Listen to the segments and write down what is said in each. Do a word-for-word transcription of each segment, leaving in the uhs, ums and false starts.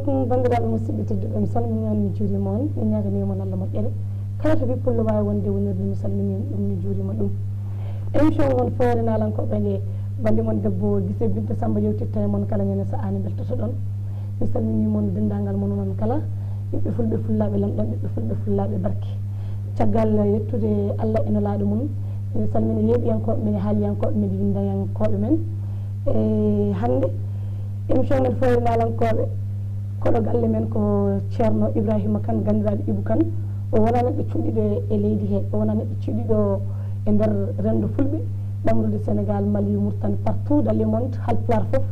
Banndiraaɓe musidɓe tedduɓe, mi salminii on, mi juuriima on, mi ñaaganiima on Allah moƴƴere. Kala to ɓiɓɓe pullo waawi wonde wonirde, mi salminii ɗum, mi juuriima ɗum. Émission mon Fooyre Naalankooɓe nde, bannde mon debbo Gise Binta Samba yewtitta e mon kala ñande sa'aani, mbeltoto-ɗon. Mi salminii mon, denndaangal mon onon kala, ɓiɓɓe fulɓe fullaaɓe lanɗon, ɓiɓɓe fulɓe fullaaɓe barke. Caggal yettude Allah e Nelaaɗo mum, miɗo salmina yeeɓiyankooɓe men e haaliyankooɓe men e winndayankooɓe men. E hannde, émission men Fooyre Naalankooɓe, koɗo galle men ko Ceerno Ibrahima Kane, ganndiraaɗo Ibou Kane. O wonaa neɗɗo cuuɗiiɗo e leydi he, o wonaa neɗɗo cuuɗiiɗo e nder renndo fulɓe, ɓamrude Senegaal, Mali, Mauritanie, partout dans le monde, Haalpulaar fof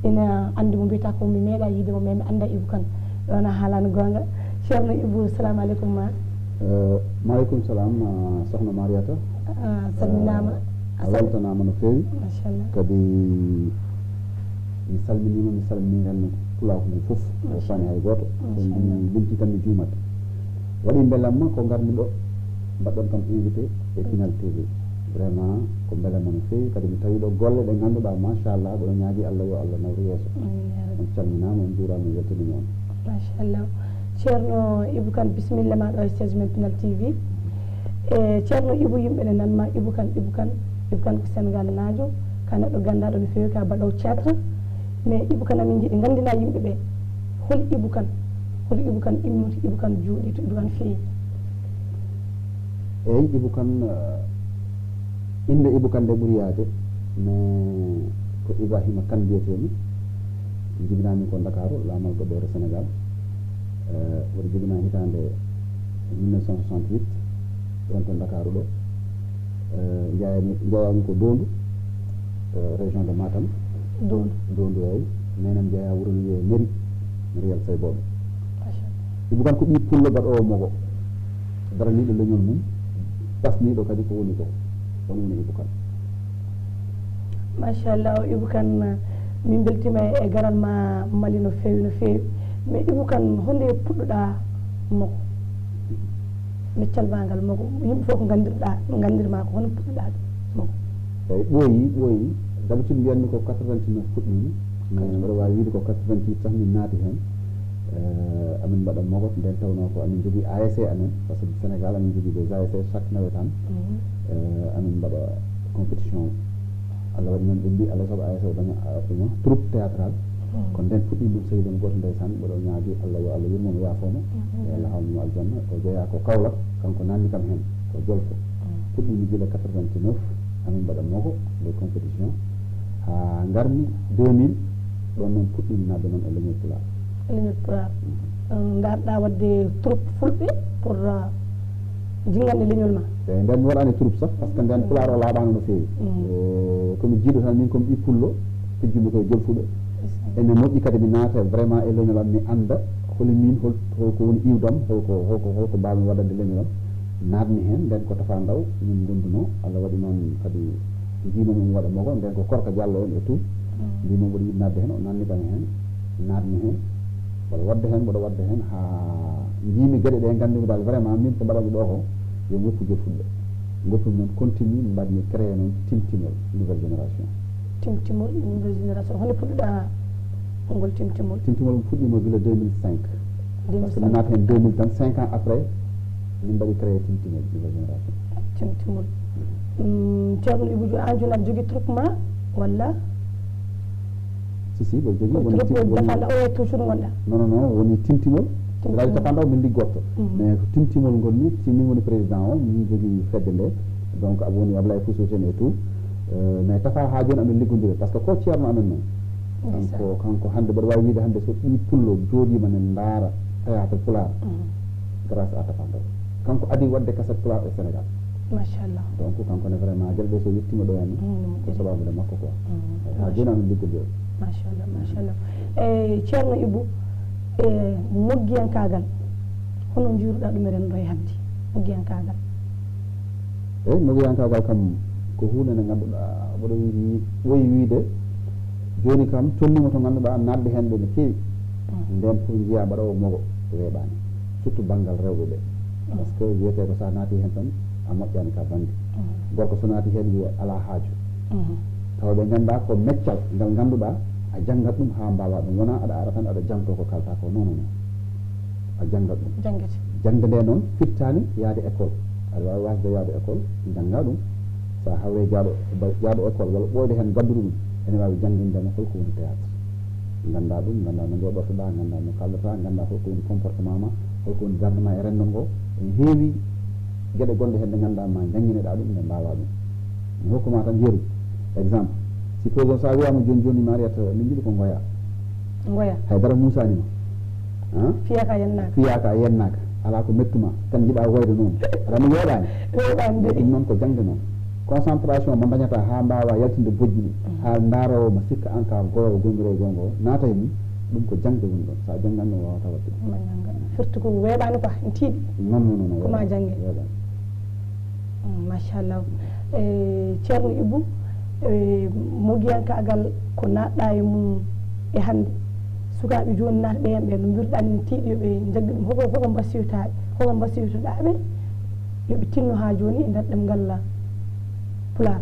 ina anndi mo, mbiyata ko mi meeɗaa yiide mo, mais mi anndaa Ibou Kane. Ɗo wonaa haalaani goonga. Ceerno Ibou, salaamu aleykum ma. Eh, maaleykum salaam, ah, sohna Mariata. Ah, salminaama. Eh, a weltanaama no feewi. Machallah. Kadi mi salminiima, mi salminii renndo pulaaku ngu fof. Machallah. Faani hay gooto. So mi limtii tan mi juumat. Waɗi mbelamma ko ngarmi ɗo, mbaɗɗon kam invité e Pinal T V. Vraiment ko mbelamma no feewi, kadi mi tawi ɗo golle ɗe ngannduɗaa, machallah, mboɗo ñaagii Allah yo Allah nawru yeeso. Amiin, yaa rabbi. On calminaama, on njuuraama, on weltaniima on. Machallah. Ceerno Ibou Kane, bisimilla ma ɗo e siège men Pinal T V. E Ceerno Ibou, yimɓe ne nan ma Ibou Kane, Ibou Kane, Ibou Kane ko Senegaal naajo, ka neɗɗo ganndaaɗo no feewi, ka baɗoowo théâtre. Mais Ibou Kane, amin njiɗi nganndina yimɓe ɓe, hol Ibou Kane, hol Ibou Kane immiti, Ibou Kane jooɗii, to Ibou Kane feewi? Eeyi, Ibou Kane, eh, innde Ibou Kane nde ɓuri yaade, mais ko Ibrahima Kane mbiyetee-mi. Jibinaami ko Ndakaaru, laamal goɗɗoore Senegaal. Eh, mboɗo jibinaa hitaande mille neuf cent soixante-huit, ɗoon to Ndakaaru ɗo. Eh, njeyaami, njeyaami ko Doondu, eh, région de Matam. Doondu. Doondu, eeyi. Neenam jeyaa wuro no wiyee Meri, Meri Yal Saybooɓe. Machallah. Ibou Kane ko ɓii pullo baɗoowo mogo, daraniiɗo leñol mum, pasniiɗo kadi ko woni ko. On woni Ibou Kane. Machallah, Ibou Kane, min mbeltiima e garal ma Mali no feewi, no feewi. Mais Ibou Kane, honde puɗɗoɗaa mogo? Meccal ma ngal mogo, yimɓe fof ko nganndirɗaa, nganndir ma ko, hono puɗɗoɗaa ɗum mogo? Eeyi, ɓooyi, ɓooyi. D'habitude mbiyanmi ko quatre-vingt-neuf puɗɗiimi, mais mboɗo waawi wiyde ko quatre-vingt-huit tan min naati heen. Eh, amin mbaɗa mogo, nden tawnoo ko amin njogii A S C amen, parce que Sénégal amin njogii des A S C chaque nawetaan. Mhm. Eh, amin mbaɗa compétition. Allah waɗi noon ɓe mbii, Allah sabu A S C o daña, a, ɗum, troupe théâtrale. Mhm. Ko nden puɗɗii ɗum, sehil am gooto ndeysaan, mboɗo ñaagii Allah yo Allah yurmo mo, yaafoo mo. Mhm. Yo Allah hawnu mo aljanna. O jeyaa ko Kaolack, kanko naatni kam heen, ko Jolfo. Mhm. Puɗɗiimi gila quatre-vingt-neuf, amin mbaɗa mogo, les compétitions. Haa ngarmi deux mille, ɗoon noon puɗɗiimi naatde noon e leñol Pulaar. E leñol Pulaar. Mhm. Eh, ngarɗaa waɗde troupe fulɓe pour, eh, jinngande leñol ma? Eeyi, nden mi waɗaani troupe sax, par ce que nden Pulaar o laaɓaano no feewi. Mm. Eh, ko mi jiiɗo tan, min ko mi ɓii pullo, pijjumi koye Jolfuɓe. Ene moƴƴi kadi mi naata vraiment e leñol am, mi annda holi min, hol, hol ko woni iwdam, hol ko, hol ko, hol ko mbaawmi waɗande leñol am. Naatmi heen, nden ko Tafa Ndaw min ngondunoo. Allah waɗi noon kadi njiimi mo mi waɗa mogo, nden ko Korka Jallo en et tout. Mm. Mbiimi mboɗo yiɗi naatde heen, o naatni kam heen, naatmi heen. Mboɗo waɗde heen, mboɗo waɗde heen, haa njiimi geɗe ɗe nganndumi dal vraiment min ko mbaɗanmi ɗo ko, yo mi woppu Jolfuɓe. Ngoppumi noon, continue, mbaɗmi créé noon Timtimol, nouvelle génération. Timtimol, nouvelle génération. Honde puɗɗoɗaa ngol Timtimol? Timtimol mi fuɗɗiima gila deux mille cinq. Par ce que mi naati heen deux mille tan, cinq ans après, min mbaɗi créé Timtimol, nouvelle génération. Timtimol. Mm, Ceerno Ibou Diouf, aan jooni aɗa jogii troupe ma, walla? Si, si, mboɗo jogii, woni troupe, woni Tafa Ndaw o, toujours ngonɗaa? Non, non, non, woni Timtimol. Timtimol. C'est-à-dire Tafa Ndaw min liggotto. Mhm. Mais ko Timtimol ngonmi, si min woni président o, min jogii fedde nde. Donc, aɓe woni Ablaye Pousso Sène et tout. Euh, mais Tafa haa jooni amin liggondiri. Par ce que ko ceerno amen noon. Ndeysaan. Kanko, kanko hannde mboɗo waawi wiyde hannde so ɓii pullo jooɗiima ne ndaara théâtre Pulaar. Mhm. Grâce à Tafa Ndaw. Kanko adii waɗde kaset Pulaar e Sénégal. Machallah. Donc, kanko ne vraiment, geɗe ɗe so yettiima ɗo heen, mm, ko sababude makko quoi. Mm, haa jooni amin liggondiri. Machallah, machallah. E Ceerno Ibou, e moggiyankaagal, hono njiiruɗaa ɗum e renndo e hannde? Moggiyankaagal. Eeyi, moggiyankaagal kam ko huunde nde ngannduɗaa, mboɗo wi-, woyi wiyde, jooni kam tolniima to ngannduɗaa naatde heen ɓe no keewi. Mm. Ndeen pour njiyaa mbaɗoowo mogo weeɓaani, surtout banngal rewɓe ɓe. Mm. Par ce que wiyetee ko so a naati heen tan, a moƴƴaani ka bannge. Mm. Gorko so naati heen wiya alaa haaju. Mm. Tawa ɓe nganndaa ko meccal ngal ngannduɗaa, A janngat ɗum haa mbaawaa ɗum. Wonaa aɗa ara tan aɗa jangtoo ko kaaltaa ko. Non, non, non. A janngat ɗum. Janngete. Jaŋde nde noon firtaani yahde école. Aɗa waawi waasde yahde école, njanngaa ɗum. So a hawree jahɗo, jahɗo école walla ɓooyɗo heen gadduɗo ɗum, ene waawi jannginde ma hol ko woni théâtre. Nganndaa ɗum, nganndaa no njooɗortoɗaa, nganndaa no kaaldotoɗaa, nganndaa hol ko woni comportement ma, hol ko woni darnde ma e renndo ngo. Ene heewi geɗe gonɗe heen ɗe nganndaa ma njanngine ɗaa ɗum, nde mbaawaa ɗum. Mi hokku ma tan yeru, exemple. Supposons so a wiyaama jooni jooni, Mariette, min njiɗi ko ngoyaa. Ngoyaa. Hay dara muusaani ma. Fiyaaka a yennaaka. Fiyaaka a yennaaka. Alaa ko mettu ma. Tan njiɗaa woyde noon. Aɗa anndi yooɗaani? Yooɗaani de. Ɗum noon ko jaŋde noon. Concentration mo ndañataa haa mbaawaa yaltinde bojji ɗi. Haa ndaaroowo ma sikka aan ka goyoowo gonngiroowo goonga o, naata e mum. Ɗum ko jaŋde woni ɗoon. So a janngaani noon, waawataa waɗde ɗum. Ma jannga. Firti ko weeɓaani quoi, en tiiɗi. Non, non, non, non. Ko ma jannge. Weeɓaani. Mm, machallah. E, Ceerno Ibou, e, mogiyankaagal ko naatɗaa e mum e hannde. Sukaaɓe jooni naata ɓe heen ɓe no mbiruɗaa ni tiiɗi yo ɓe njaggi ɗum. Hoko, hoko mbasiytoɗaa, hoko mbasiytoɗaa ɓe yo ɓe tinno haa jooni e nder ɗemngal Pulaar?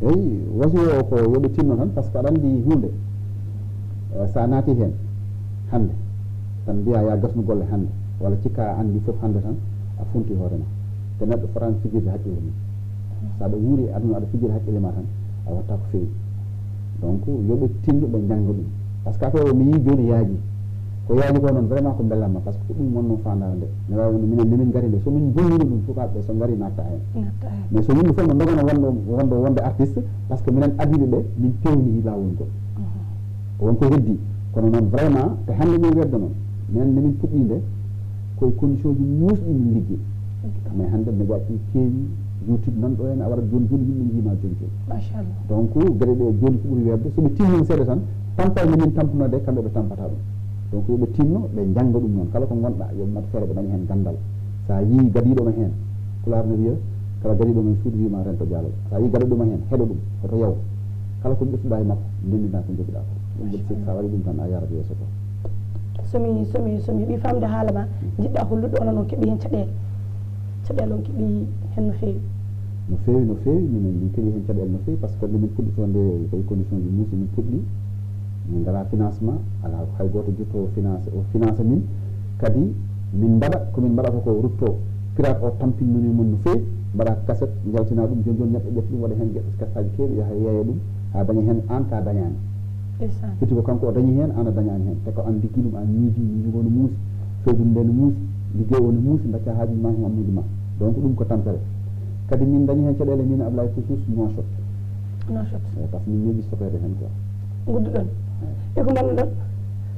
Eyi, wasiya o ko yo ɓe tinno tan, par ce que aɗa anndi huunde, eh, so a naati heen hannde, tan mbiyaa ya gasnu golle hannde, walla cikka a anndi fof hannde tan, a funti hoore ma. Te neɗɗo fotaani fijirde haqqille mum. So aɗa wuuri e aduna aɗa fijira haqqille ma tan, a watta ko feewi. Donc, yo ɓe tinno, ɓe njannga ɗum. Par ce que affaire o mi yii jooni yaaji. Ko yaaji ko noon, vraiment ko mbellamma, par ce que ko ɗum wonnoo faandaare nde. Ne waawi wonde minen nde min ngari nde, so min mbonnino ɗum, sukaaɓe ɓe so ngari natta heen. Natta heen. Mais so yimɓe fof no ndogana wonde, wonde, wonde artiste, par ce que minen adiiɓe ɓe, min peewni laawol ngol. Mhm. Won ko heddi. Kono noon vraiment, ko hannde min wedda noon. Minen nde min puɗɗii nde, ko e condition ji muusɗi min liggey. Mais hannde média ɗi keewi, YouTube nan ɗo heen, a waɗat jooni jooni yimɓe njiima jooni jooni. Machallah. Donc, geɗe ɗe jooni ko ɓuri weeɓde, so ɓe tinnima seeɗa tan, tampal nde min tampuno de, kamɓe ɓe tampata ɗum. Donc, yo ɓe tinno, ɓe njannga ɗum noon. Kala ko ngonɗaa, yo ɓe mbaɗ feere, ɓe daña heen ganndal. So a yii gadiiɗo ma heen, Pulaar ne wiya, kala gadiiɗo ma e suudu wiya ma rento jaalal. So a yii gadiiɗo ma heen, heɗo ɗum, hoto yaw. Kala ko ƴettuɗaa e makko, ndenndinaa ko njogiɗaa ko. Ɗum mbiɗa sikki so a waɗii ɗum tan, a yarat yeeso ko. So mi, so mi, so mi yiɗi faamde haala ma, njiɗɗaa hollude onon on keɓii heen caɗeele? Caɗeele on keɓii heen no feewi? No feewi, no feewi. Minen min keɓii heen caɗeele no feewi, par ce que nde min puɗɗitoo nde, ko e condition ji muusɗi min puɗɗii. Min ngalaa financement, alaa hay gooto jettoowo finance, o finance min. Kadi min mbaɗa, ko min mbaɗata ko rutto pirate o tampinno min no feewi, mbaɗa cassette, njaltina ɗum, jooni jooni neɗɗo ƴetta ɗum, waɗa heen geɗe, carte aji keewɗi, yaha yeeya ɗum, haa daña heen aan ka dañaani. Ndeysaan. Firti ko kanko o dañi heen, aan a dañaani heen. Te ko aan liggii ɗum, aan miijii, miijo ngoo no muusi, fewjude nde no muusi, liggey o no muusi, mbaccaa haaju ma heen, ammuuji ma. Donc ɗum ko tampere. Kadi min dañi heen caɗeele, min Ablaye Kousous Nouakchott. Nouakchott. Eeyi, par ce que min ñeeɓi sokeede heen quoi. Ngudduɗon? Eeyi. E ko mbannuɗon?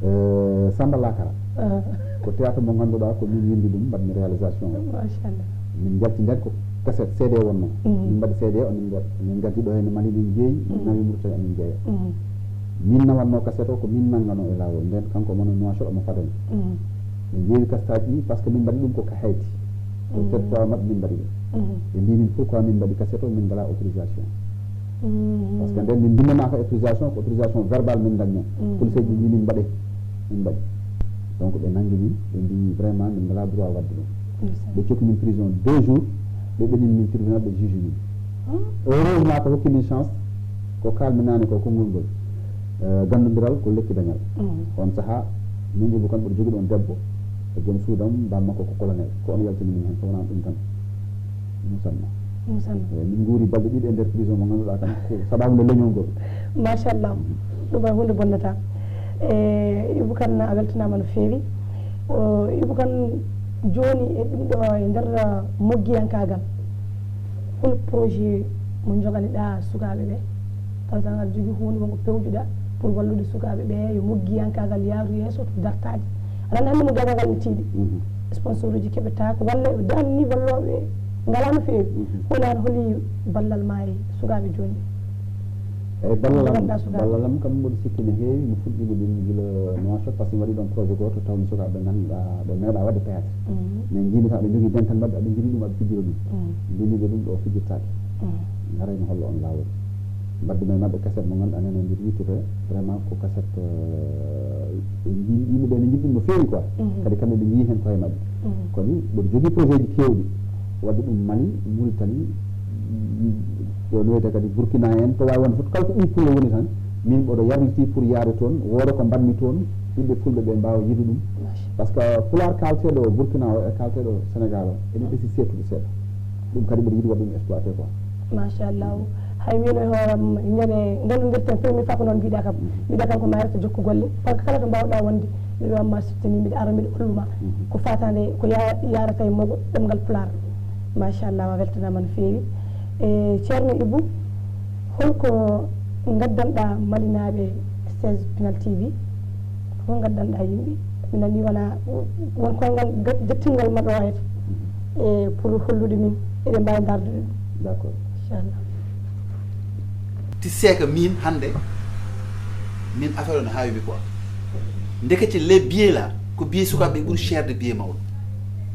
Eh, Samba Lakara. Ah. Ko théâtre mo ngannduɗaa ko min winndi ɗum, mbaɗmi réalisation o. Machallah. Min njalti nden ko cassette, C D wonnoo. Mhm. Min mbaɗi C D o, min mbaɗ-, min ngaddi ɗo heen Mali, min njeeyi, min Mhm. nawi Mauritanie, min njeeya. Mhm. Min nawatnoo cassette o, ko min nannganoo e laawol. Nden kanko omo Nouakchott, omo fadani. Mhm. Ɓe njeewi cassette ɗi, par ce que min mbaɗi ɗum ko ka Haïti. Ko Mhm. territoire maɓɓe min mbaɗi ɗum. Mhm. Ɓe mbii min, pourquoi min mbaɗi cassette o, min ngalaa autorisation. Mhm. Par ce que nden min mbinnanaaka autorisation, ko autorisation verbale min dañnoo. Mhm. Police ji mbii min mbaɗe, min mbaɗi. Donc ɓe nanngi min, ɓe mbii vraiment min ngalaa droit waɗde ɗum. Ndeysaan. Ɓe cokki min prison deux jours, ɓe ɓennini min tribunal, ɓe juge min. Hmm? Heureusement ko hokki min chance, ko kaalmi naane ko konngol ngol. Eh, ganndondiral ko lekki dañal. Mhm. On sahaa, min Ibou Kane mboɗo jogii ɗoon debbo, ko joom suudam, baam makko ko colonel. Ko on yaltini min heen, so wonaa ɗum tan. Musanna. Musanna. Eeyi, min nguuri balɗe ɗiɗi e nder prison mo ngannduɗaa kam, ko sababu nde leñol ngol. Machallah. Mhm. Ɗum ko huunde bonnata. E, Ibou Kane, a weltanaama no feewi. O, Ibou Kane, jooni e ɗum ɗo, e nder, uh, moggiyankaagal, hol projet mo njoganiɗaa sukaaɓe ɓe? Tawa tan aɗa jogii huunde wonko pewjuɗaa pour wallude sukaaɓe ɓe, yo moggiyankaagal yahru yeeso to dartaade. Aɗa anndi hannde moggiyankaagal no tiiɗi. Mhm. Sponsor uji keɓetaako, walla ɓe darni wallooɓe ngalaa no feewi. Mhm. Holi hannde holi ballal ma e sukaaɓe jooni ɓe? Eeyi, ballal am, Ballal sukaaɓe. Ballal am kam mboɗo sikki ne heewi, mi fuɗɗiima ɗum gila Nouakchott, par ce que mi waɗi ɗoon projet gooto, tawmi sukaaɓe ɓe ngannduɗaa ɓe meeɗaa waɗde théâtre. Mhm. Mais njiimi kam aɓe njogii dental maɓɓe, aɓe njiɗi ɗum, aɓe fijira ɗum. Mhm. Mbimi ɓe ɗum ɗo fijirtaake. Mhm. Ngaray mi holla on laawol. Mbaɗdumi e maɓɓe cassette mo ngannduɗaa nene mbiɗo yittude, vraiment ko cassette, euh, ɓe nji-, yimɓe ɓe ne njiɗi ɗum no feewi quoi. Mhm. Kadi kamɓe ɓe njii heen koye maɓɓe. Mhm. Kono mboɗo jogii projet ji keewɗi, waɗde ɗum Mali, Mauritanie, ko no wiyetee kadi Burkina en, to waawi wonde fof, kala ko ɓii pullo woni tan, Min mboɗo yarliti pour yaade toon, wooda ko mbaɗmi toon, yimɓe fulɓe ɓe mbaawa yiide ɗum. Par ce que pulaar kaalteeɗo Burkina o e kaalteeɗo Sénégal o, ene ɓesi seetude seeɗa. Ɗum kadi mboɗo yiɗi waɗ ɗum exploité quoi. Machallah. Hay min e hooram ñande nganndudirten premier fois ko noon mbiɗa kam. Mbiɗa kam ko mayrata jokku golle. Par ce que kala to mbaawɗa wonde, mbiɗo wamma siftini, mbiɗa ara mbiɗa holluma. Ko fatande ko yarata e mogo ɗemngal pulaar. Machallah, a weltanaama no feewi. E ceerno Ibou, holko ngaddanɗa malinaaɓe seize Pinal T V? Hol ngaddanɗa yimɓe? Mi nani wona won koyngal jettingal ma ɗo hete e pour hollude min eɗen mbawi dardude ɗum. D'accord. Inchallah. Tu sais que min hannde min affaire o no haawi mi quoi. Ndekete les billets là ko billet sukaaɓe ɓe ɓuri cher de billet mawɗo.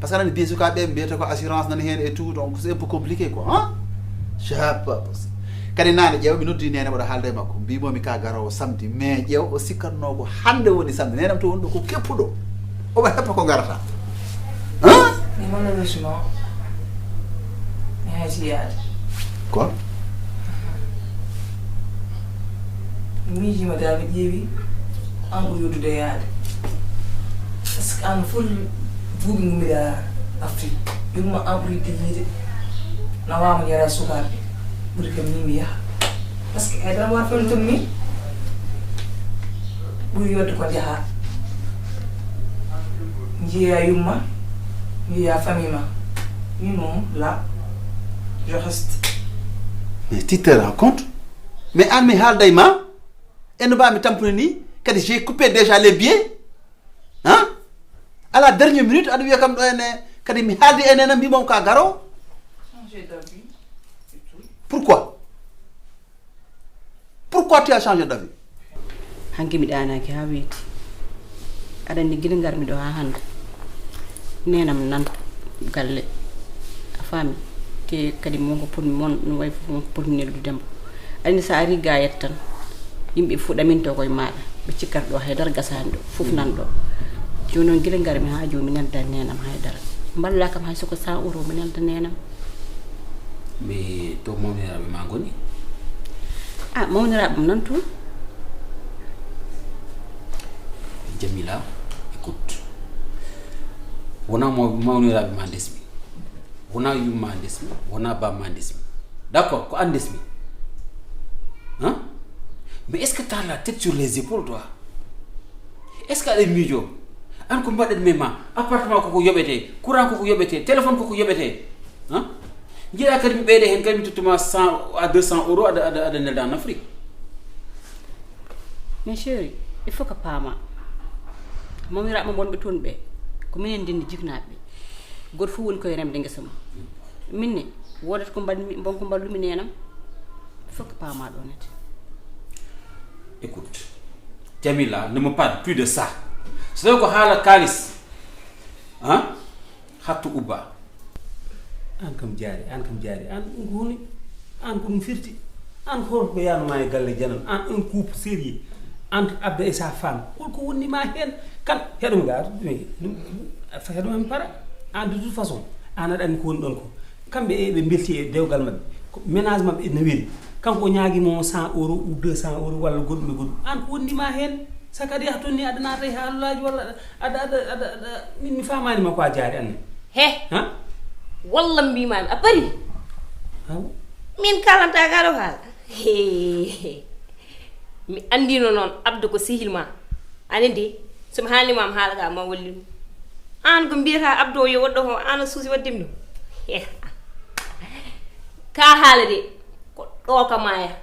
Par ce que aɗa andi billet sukaaɓe ɓe mbiyata ko assurance nani heen et tout, donc c'est un peu compliqué quoi, hein. Kadi naane ƴeew mi noddi neene mboɗo haalda e makko mbimomi ka garowo samedi, mais ƴeew o sikkatno ko hannde woni samedi, neenam to woni ɗo ko keppuɗo. Omo heppa ko garata. Hein? Mais malheureusement, mi hayti yaade. Quoi? Mi miijima dal mi ƴeewi an ɓuri yoddude yaade. Parce que an foti duuɓi ngummiɗa Afrique. Yumma an ɓuri yidde yiide. Nawama yara sukaaɓe. Ɓuri kam ni mi yaha. Parce que haydara ma fewni toon min ɓuri yodde ko jaha. Njiya yumma, njiya famille ma. Min moom la, je reste. Mais tu te rends compte? Mais an mi haalday ma, e no mbaami tampude ni, kadi j'ai coupé déjà les billets. Hein? À la dernière minute aɗa wiya kam ɗo ene kadi mi haaldi e nena mbimom ka garo. Pourquoi? Pourquoi tu as changé d'avis? Hanki mi ɗaanaki ha weeti. Aɗa andi gila ngarmi ɗo ha hande, nenam nan galle, a faami. Te kadi mon ko potmi mon no wayi fof mon ko potmi neldudemo. Aɗa andi sa ari gayet tan, yimɓe fof ɗaminto koye maɗa, ɓe cikkata ɗo haydara gasani ɗo fof nan ɗo. Joni noon gila ngarmi ha joni mi nelda nenam haydara. Mballa kam hay soko cent euro mi nelda nenam. Mais to mawniraaɓe ma ngoni? A mawniraaɓe am nan toon. Jamila, écoute. Wona mawniraaɓe ma ndesmi. Wona yumma ndesmi, wona bamma ndesmi. D'accord, ko an ndesmi. Hein? Mais est-ce que tu as la tête sur les épaules toi? Est-ce que aɗa miijo? An ko mbaɗɗen men ma? Appartement koko yoɓete, courant koko yoɓete, téléphone koko yoɓete. Hein? Njiɗa kadi mi ɓeyde heen kadi mi tottuma cent à deux cent euros aɗa aɗa aɗa nelda en Afrique. Min chéri, il faut que paama mawniraaɓe am wonɓe toon ɓe ko minen ndenndi jiknaaɓe ɓe. Gooto fof woni koye remde ngesa mum. Min ne woodat ko mbaɗmi bon ko mballumi nenam. Il faut que paama ɗo nete. Écoute, Jamila, ne me parle plus de ça. So tawi ko haala kaalis, hein? Hattu ubba. An kam jaari, an kam jaari, an ɗum ko honi, an ko ɗum firti, an ko holko ko yanuma e galle janam, an un couple sérieux entre Abda et sa femme, holko wonnima hen? Kan heɗum ga heɗum heɗum para. An de toute façon an aɗa andi ko woni ɗon ko. Kamɓe e ɓe belti e dewgal maɓɓe, ménage maɓɓe ene weli. Kanko o ñaagima o cent euro ou deux cent euro walla goɗɗum e goɗɗum, an ko wonnima hen? Sa kadi yaha toon ni aɗa naata e haalullaji walla aɗa aɗa aɗa aɗa min mi famanima ko a jaari anne. He. Walla mbimami a paari. Min kalanta ka ɗo haala. Mi andino noon Abdou ko sehil ma. Ani de, somi haalnima mi haala ka ma wallim. An ko mbiyata Abdou o yo waɗɗo ho an a suusi waddimi ɗum. Ka haala de ko ɗo ka maya.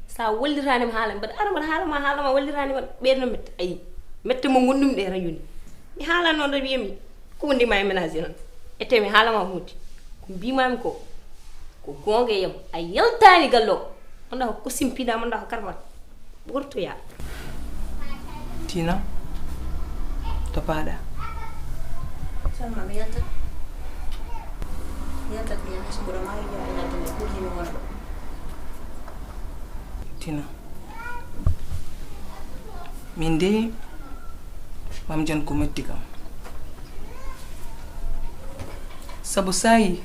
Sa wallirani mi haala mbaɗa ara mbaɗa haala ma haala ma wallirani ma ɓeɗno mette ayi. Mette mo gondumi ɗe rañuni. Mi haala noon rewiyami. Ko wondima e ménage noon. Ete mi haala ma hunde. Ko mbimami ko. Ko gonga yam a yaltani gallo. Wonda ko kosim pida wonda ko karfat. Ɓurtoya. Tina, to paɗa? Salma mi yaltat. Mi yaltat mi yaha so mboɗo maayi yo Allah dina ɓurni mi wona ɗo. Tina. Min de mam jan ko metti kam. Sabu sayi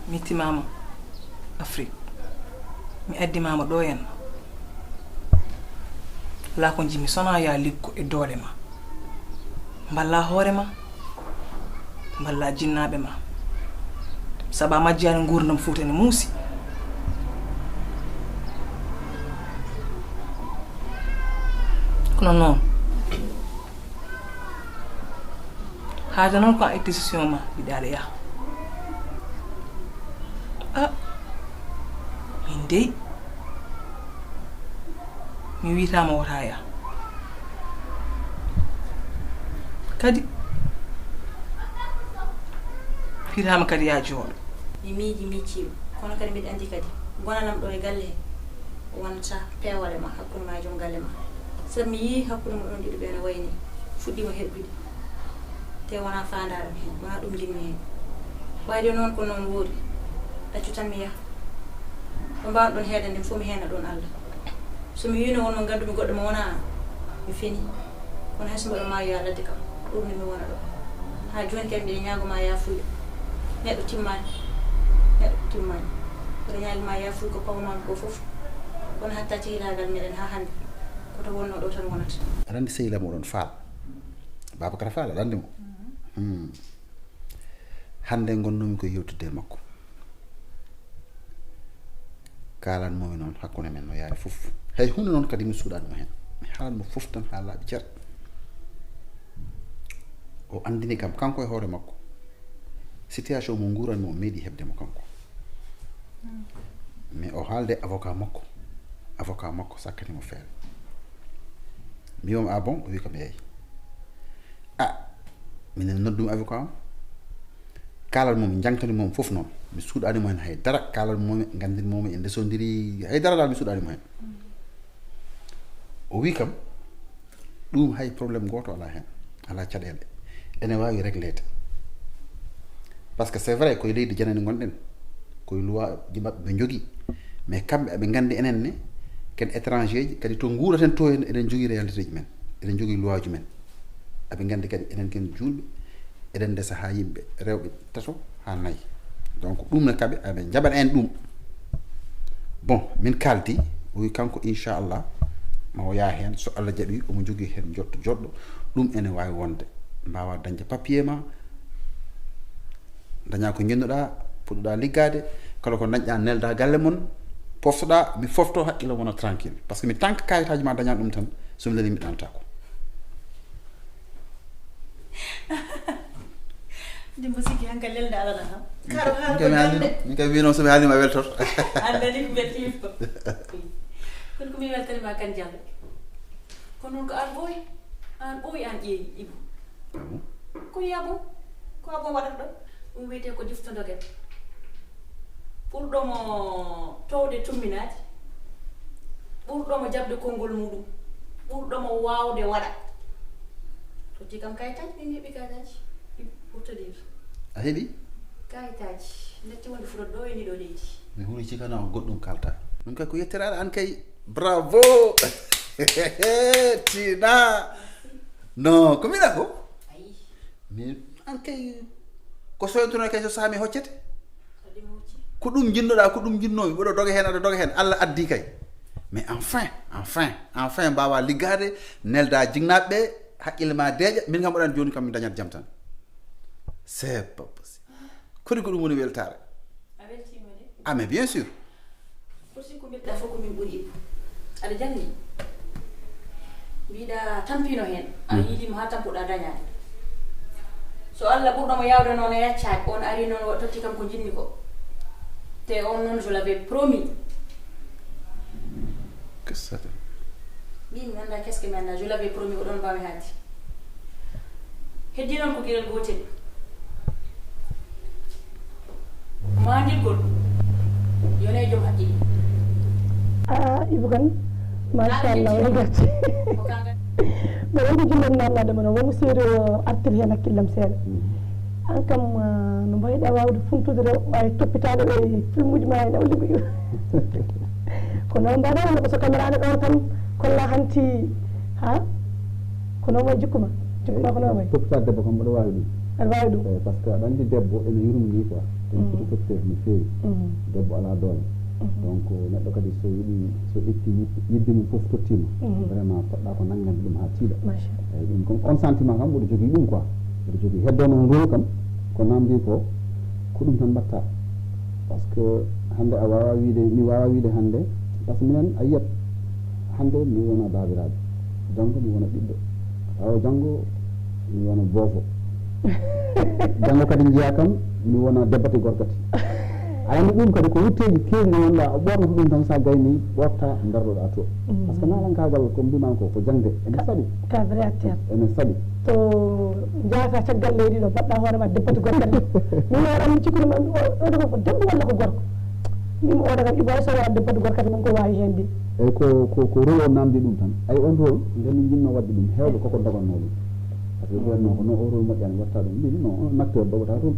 mi timama Afrique. Mi addimaama ɗo henna. Alaa ko njimi sona ya liggo e doole ma. Mballa hoore ma. Mballa jinnaaɓe ma. Sabu a majjaani nguurndam Fuuta ne muusi. Kono noon, haade noon ko an itti décision ma, yiɗaade yaha. A, min dey, mi wiytaama wota yaha. Kadi, wiytaama kadi ya jooɗo. Mi miiji, miijtiima. Kono kadi mbiɗa anndi kadi, ngonanam ɗo e galle he, wonta peewal e ma, hakkunde ma e joom galle ma. Sabu mi yii hakkunde mon on ɗiɗo ɓe no wayni, fuɗɗiima heɓɓude. Te wonaa faandaare am heen, wonaa ɗum njiɗmi heen. Waay de noon ko noon woori, accu tan mi yaha. Ɗo mbaawno ɗon heedande mi fof mi heena ɗon Allah. So mi wiino wonno nganndumi goɗɗo mo wonaa an, mi feni. Kono hay so mbaɗo maayo yaa ladde kam, ɗum ne mi wona ɗo. Haa jooni kadi mbiɗa ñaago ma yaafuya. Neɗɗo timmaani, neɗɗo timmaani. Mbiɗa ñaagi ma yaafuya ko pawmaami ko fof. Kono hatta cehilaagal meɗen haa hannde, ko to wonno ɗo tan wonata. Aɗa anndi sehil am oɗon Faal. Babacar Faal, aɗa anndi mo? Hmm. Hannde ngonnoomi ko yewtidde e makko. Kaalanmoomi noon hakkunde men no yaari fof. Hay huunde noon kadi mi suuɗaani mo heen. Mi haalan mo fof tan haa laaɓi cer. O anndini kam, kanko e hoore makko, situation mo nguurani mo, o meeɗi heɓde mo kanko. Mais o haalde avocat makko, avocat makko sakkani mo feere. Mbiimi, "Ah bon?" O wi kam, "Eey." Ah, minen noddumi avocat am. Kaalan mo, mi jangtani mo fof noon. Mi suuɗaani mo heen hay dara. Kaalan mo, nganndin mo, en ndesondiri, hay dara dal mi suuɗaani mo heen. O wi kam, "Ɗum hay problème gooto alaa heen, alaa caɗeele. Ene waawi régleede." Parce que c'est vrai, koye leydi janani ngonɗen, koye loi ji maɓɓe ɓe njogii. Mais kamɓe aɓe nganndi enen ne, ken étranger ji, kadi to nguuraten to en, eɗen njogii réalité ji men, eɗen njogii loi ji men. Aɓe nganndi kadi enen ken juulɓe, eɗen ndesa haa yimɓe rewɓe tato haa nayi. Donc ɗum ne kaɓe, aɓe njaɓana en ɗum. Bon, min kaaldi, o wi kanko, inchallah, ma o yaha heen, so Allah jaɓi, omo jogii heen njotto joɗɗo, ɗum ene waawi wonde. Mbaawa dañde papier ma, daña ko njiɗnoɗa, puɗɗoɗa liggaade, kala ko dañɗa nelda galle mon, poftoɗa, mi fofto, hakkille wona tranquille. Parce que mi tant que kayitaaji ma daña ɗum tan, so mi leli mi ɗanataako. Ndimbo sikki han ka lelda alana kam. Karo hal ko jande. Min kam wino so mi haalima weltor. Andani ko beltif ko. Kon ko mi weltani ma kan jande. Kono ko an boy. An boy an ƴeewi Ibu. Ko yabo. Ko abo waɗata ɗo. Ɗum wiyetee ko jufto doget. Ɓurɗo mo towde tumminaaji, ɓurɗo mo jaɓde konngol muɗum, ɓurɗo mo waawde waɗa. Totti kam kayitaaji, min heɓi kayitaaji pour te dire. A heɓi? Kayitaaji natti wonde fuɗat ɗo e ndiɗo leydi. Mi huri cikana on goɗɗum kalta. Ɗum kay ko yettere Alla an kay. Bravo. Tina. Non, ko mbiɗa ko? Ayi. Min an kay ko soyntuno kay so saami hoccete. Ko ɗum jinnoɗa, ko ɗum jinnomi, mboɗo doga hen, aɗa doga hen, Allah addi kay. Mais enfin, enfin, enfin mbawa liggade, nelda jignaɓe, haqqille ma deeƴa, min kam mboɗan joni kam mi dañat jam tan. C'est pas possible. Kodi ko ɗum woni weltare? A weltima de. Ah mais bien sûr. Pour si ko mbiɗɗa fof ko min ɓuri Ibou. Aɗa janngi? Mbiɗa tampino heen. A yiidima haa tampuɗa dañaade. So Allah ɓurɗo mo yaawde noon e yaccaade, on ari noon o totti kam ko njiɗmi ko. Te on noon, je l'avais promis. Min mi annda, qu'est-ce que mi annda, je l'avais promis, ko ɗoon mbawmi haalde. Heddi noon ko geɗel gootel. Maandirgol, yone joom haqqille. Ah, Ibou Kane, machallah, wala gacce. Mbaɗa ko jummen namnade mon, wonmo seeɗa o artir heen hakkillam seeɗa. An kam, ah, no mbayɗa waawde funtude rew, waawi toppitaade ɓe e filmuuji ma en, o liggoyi. Ko noon mbaɗa, walla ko so caméra ne ɗoon tan kolla hanti, ha? Ko noon wayi jikku ma? Jikku ma ko noon wayi? Toppitaade debbo kam, mboɗo waawi ɗum. Aɗa waawi ɗum? Eyi, par ce que aɗa anndi debbo ene yurmini quoi. Ene foti toppiteede no feewi. Debbo alaa doole. Donc neɗɗo kadi so yiɗi, so ƴetti yidde mum fof tottiima, vraiment poɗɗa ko nanngande ɗum haa tiiɗa. Eyyi, ɗum kam on sentiment kam mboɗo jogii ɗum quoi. Mboɗo jogii heddo noon rôle kam ko namdi ko, ko ɗum tan mbatta. Parce que hannde a wawa wiide, mi wawa wiide hannde, parce que minen a yiyat hannde mi wona baabiraaɓe, janngo mi wona ɓiɗɗo, tawa janngo mi wona boofo. Janngo kadi njiya kam mi wona debbati gorkati. A andi ɗum kadi ko wutteeji keewɗi ɗi ngannduɗaa a ɓornoto ɗum tan sa gayni ɓorta darɗoɗa to. Parce que naalankaagal ko mbima ko ko jaŋde ene saɗi. Ka vrai acteur. Ene saɗi. To njaaka caggal leydi ɗo mbaɗɗa hoore ma debbati gorkati. Min o ranmi cikkude ma ɗo ɗo ko debbo walla ko gorko. Min o daga ibo so wala debbati gorkati mum ko wawi hen de. Eyyi ko ko ko rôle o namdi ɗum tan. Ay on rôle nde min jinno wadde ɗum hewɓe koko doganno ɗum. Parce que ɓen no ko no o rôle moƴƴani watta ɗum mbimi non on acteur dogata rôle.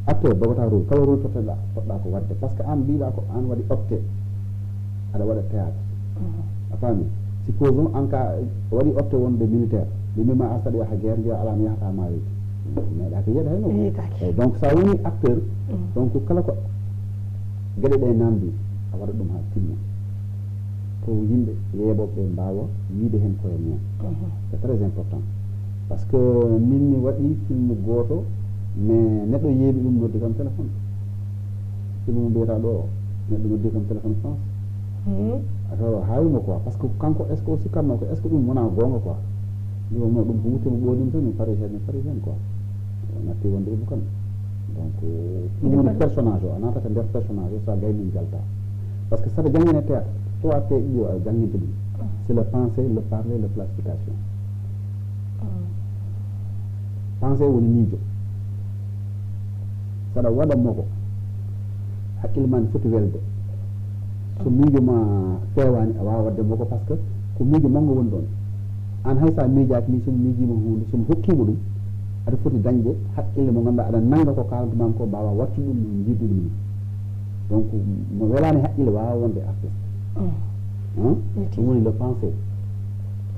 Acteur dogata rôle kala rôle toteɗa poɗɗa ko wadde parce que an mbiɗa ko an waɗi opté aɗa waɗa théâtre. A faami? Supposons an ka waɗi opté wonde militaire, ɓe mbima a saɗi yaha guerre mbiya ala mi yahata mayoji. Meeɗaki yiyede hay no. Eyyi donc sa woni acteur, donc kala ko gueɗe ɗe namdi a waɗa ɗum ha timma. Pour yimɓe yeeɓoɓe ɓe mbawa yiide hen koye mumen. C'est très important. Parce que min mi waɗi film goto mais neɗɗo yeeɓi ɗum noddi kam téléphone. Film mo mbiyata ɗo o neɗɗo noddi kam téléphone France. Affaire o hawimo quoi parce que kanko est ce que o sikkatno ko est ce que ɗum wona gonga quoi. Ɗum no ɗum ko wutte mo ɓolim tan mi parisien mi parisien quoi. O natti wonde ibo kan. Donc ɗum woni personnage o a natata nder personnage o sa gayni jalta. Parce que saɗa jangguine théâtre trois p ɗiɗo a jangguinte ɗum. C'est le pensée, le parler, le plastification. Pensée woni miijo. Saɗa waɗa mogo haqqille ma ne foti welde. So miijo ma fewani a wawa wadde mogo parce que ko miijo manngo woni ɗon. An hay sa miijaki ni somi miijima hunde somi hokkima ɗum aɗa foti dañde haqqille mo ganduɗa aɗa nanga ko kalantumami ko mbawa wattude ɗum no jiidude ɗum ni. Donc mo welani haqqille wawa wonde artiste. Ɗum woni le pensée.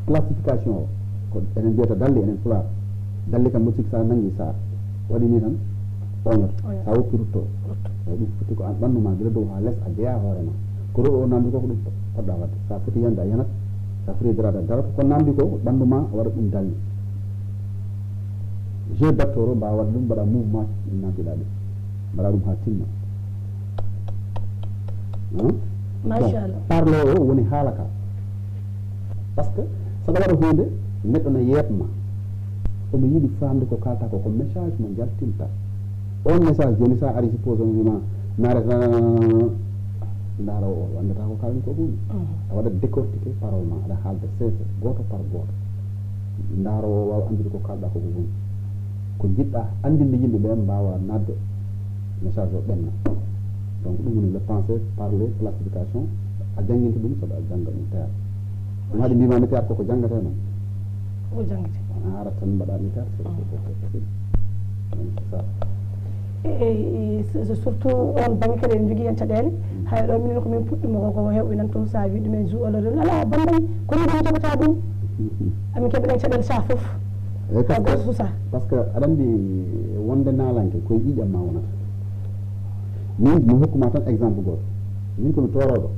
Classification o ko enen mbiyata dalli enen pulaar. Dalli kam no sikki sa nangi sa waɗi ni tan oñoto sa woppi rutto. Eyyi ɗum foti ko an ɓandu ma gila dow ha less a jeeya hoore ma. Ko rôle o namdi ko ko ɗum poɗɗa wadde sa foti yande a yanat. Sa foti darade a darata ko namdi ko ɓandu ma waɗa ɗum dalli. Jeu d'acteur o mbawa waɗa ɗum mbaɗa mouvement namdiɗa ɗum mbaɗa ɗum ha timma. Machallah. Parle o woni haala ka parce que saɗa waɗa hunde neɗɗo no yeetma omo yiɗi famde ko kalta ko ko message mo jaltinta. On message joni sa ari suppose on wima naare tan ndaara o andata ko kalmi ko ɗum. A waɗa décortiqué parole ma aɗa haalde sese goto par goto. Ndaaro o wawa andude ko kalɗa ko ko woni ko jiɗɗa andinde yimɓe ɓen mbawa nadde message o ɓenna. Donc ɗum woni le pensée parler classification. A jangguinta ɗum saɗa jangga ɗum théâtre. Ɗum haɗi mbimami théâtre koko janggateno. Koko janggateno. Wona arat tan mbaɗami théâtre. Eyyi surtout on banggue kadi en jogui hen caɗele. Hay ɗo minen komin puɗɗima koko hewɓe nan toon sa wi ɗumen jou oloɗon ala bambay kono ɗum jogata ɗum. Amin keɓa ɗen caɗele sa foof. Eyyi par ce que aɗa andi wonde nalanke koye ƴiƴam ma wonata. Min mi hokkuma tan exemple goto. Min komi toroɗo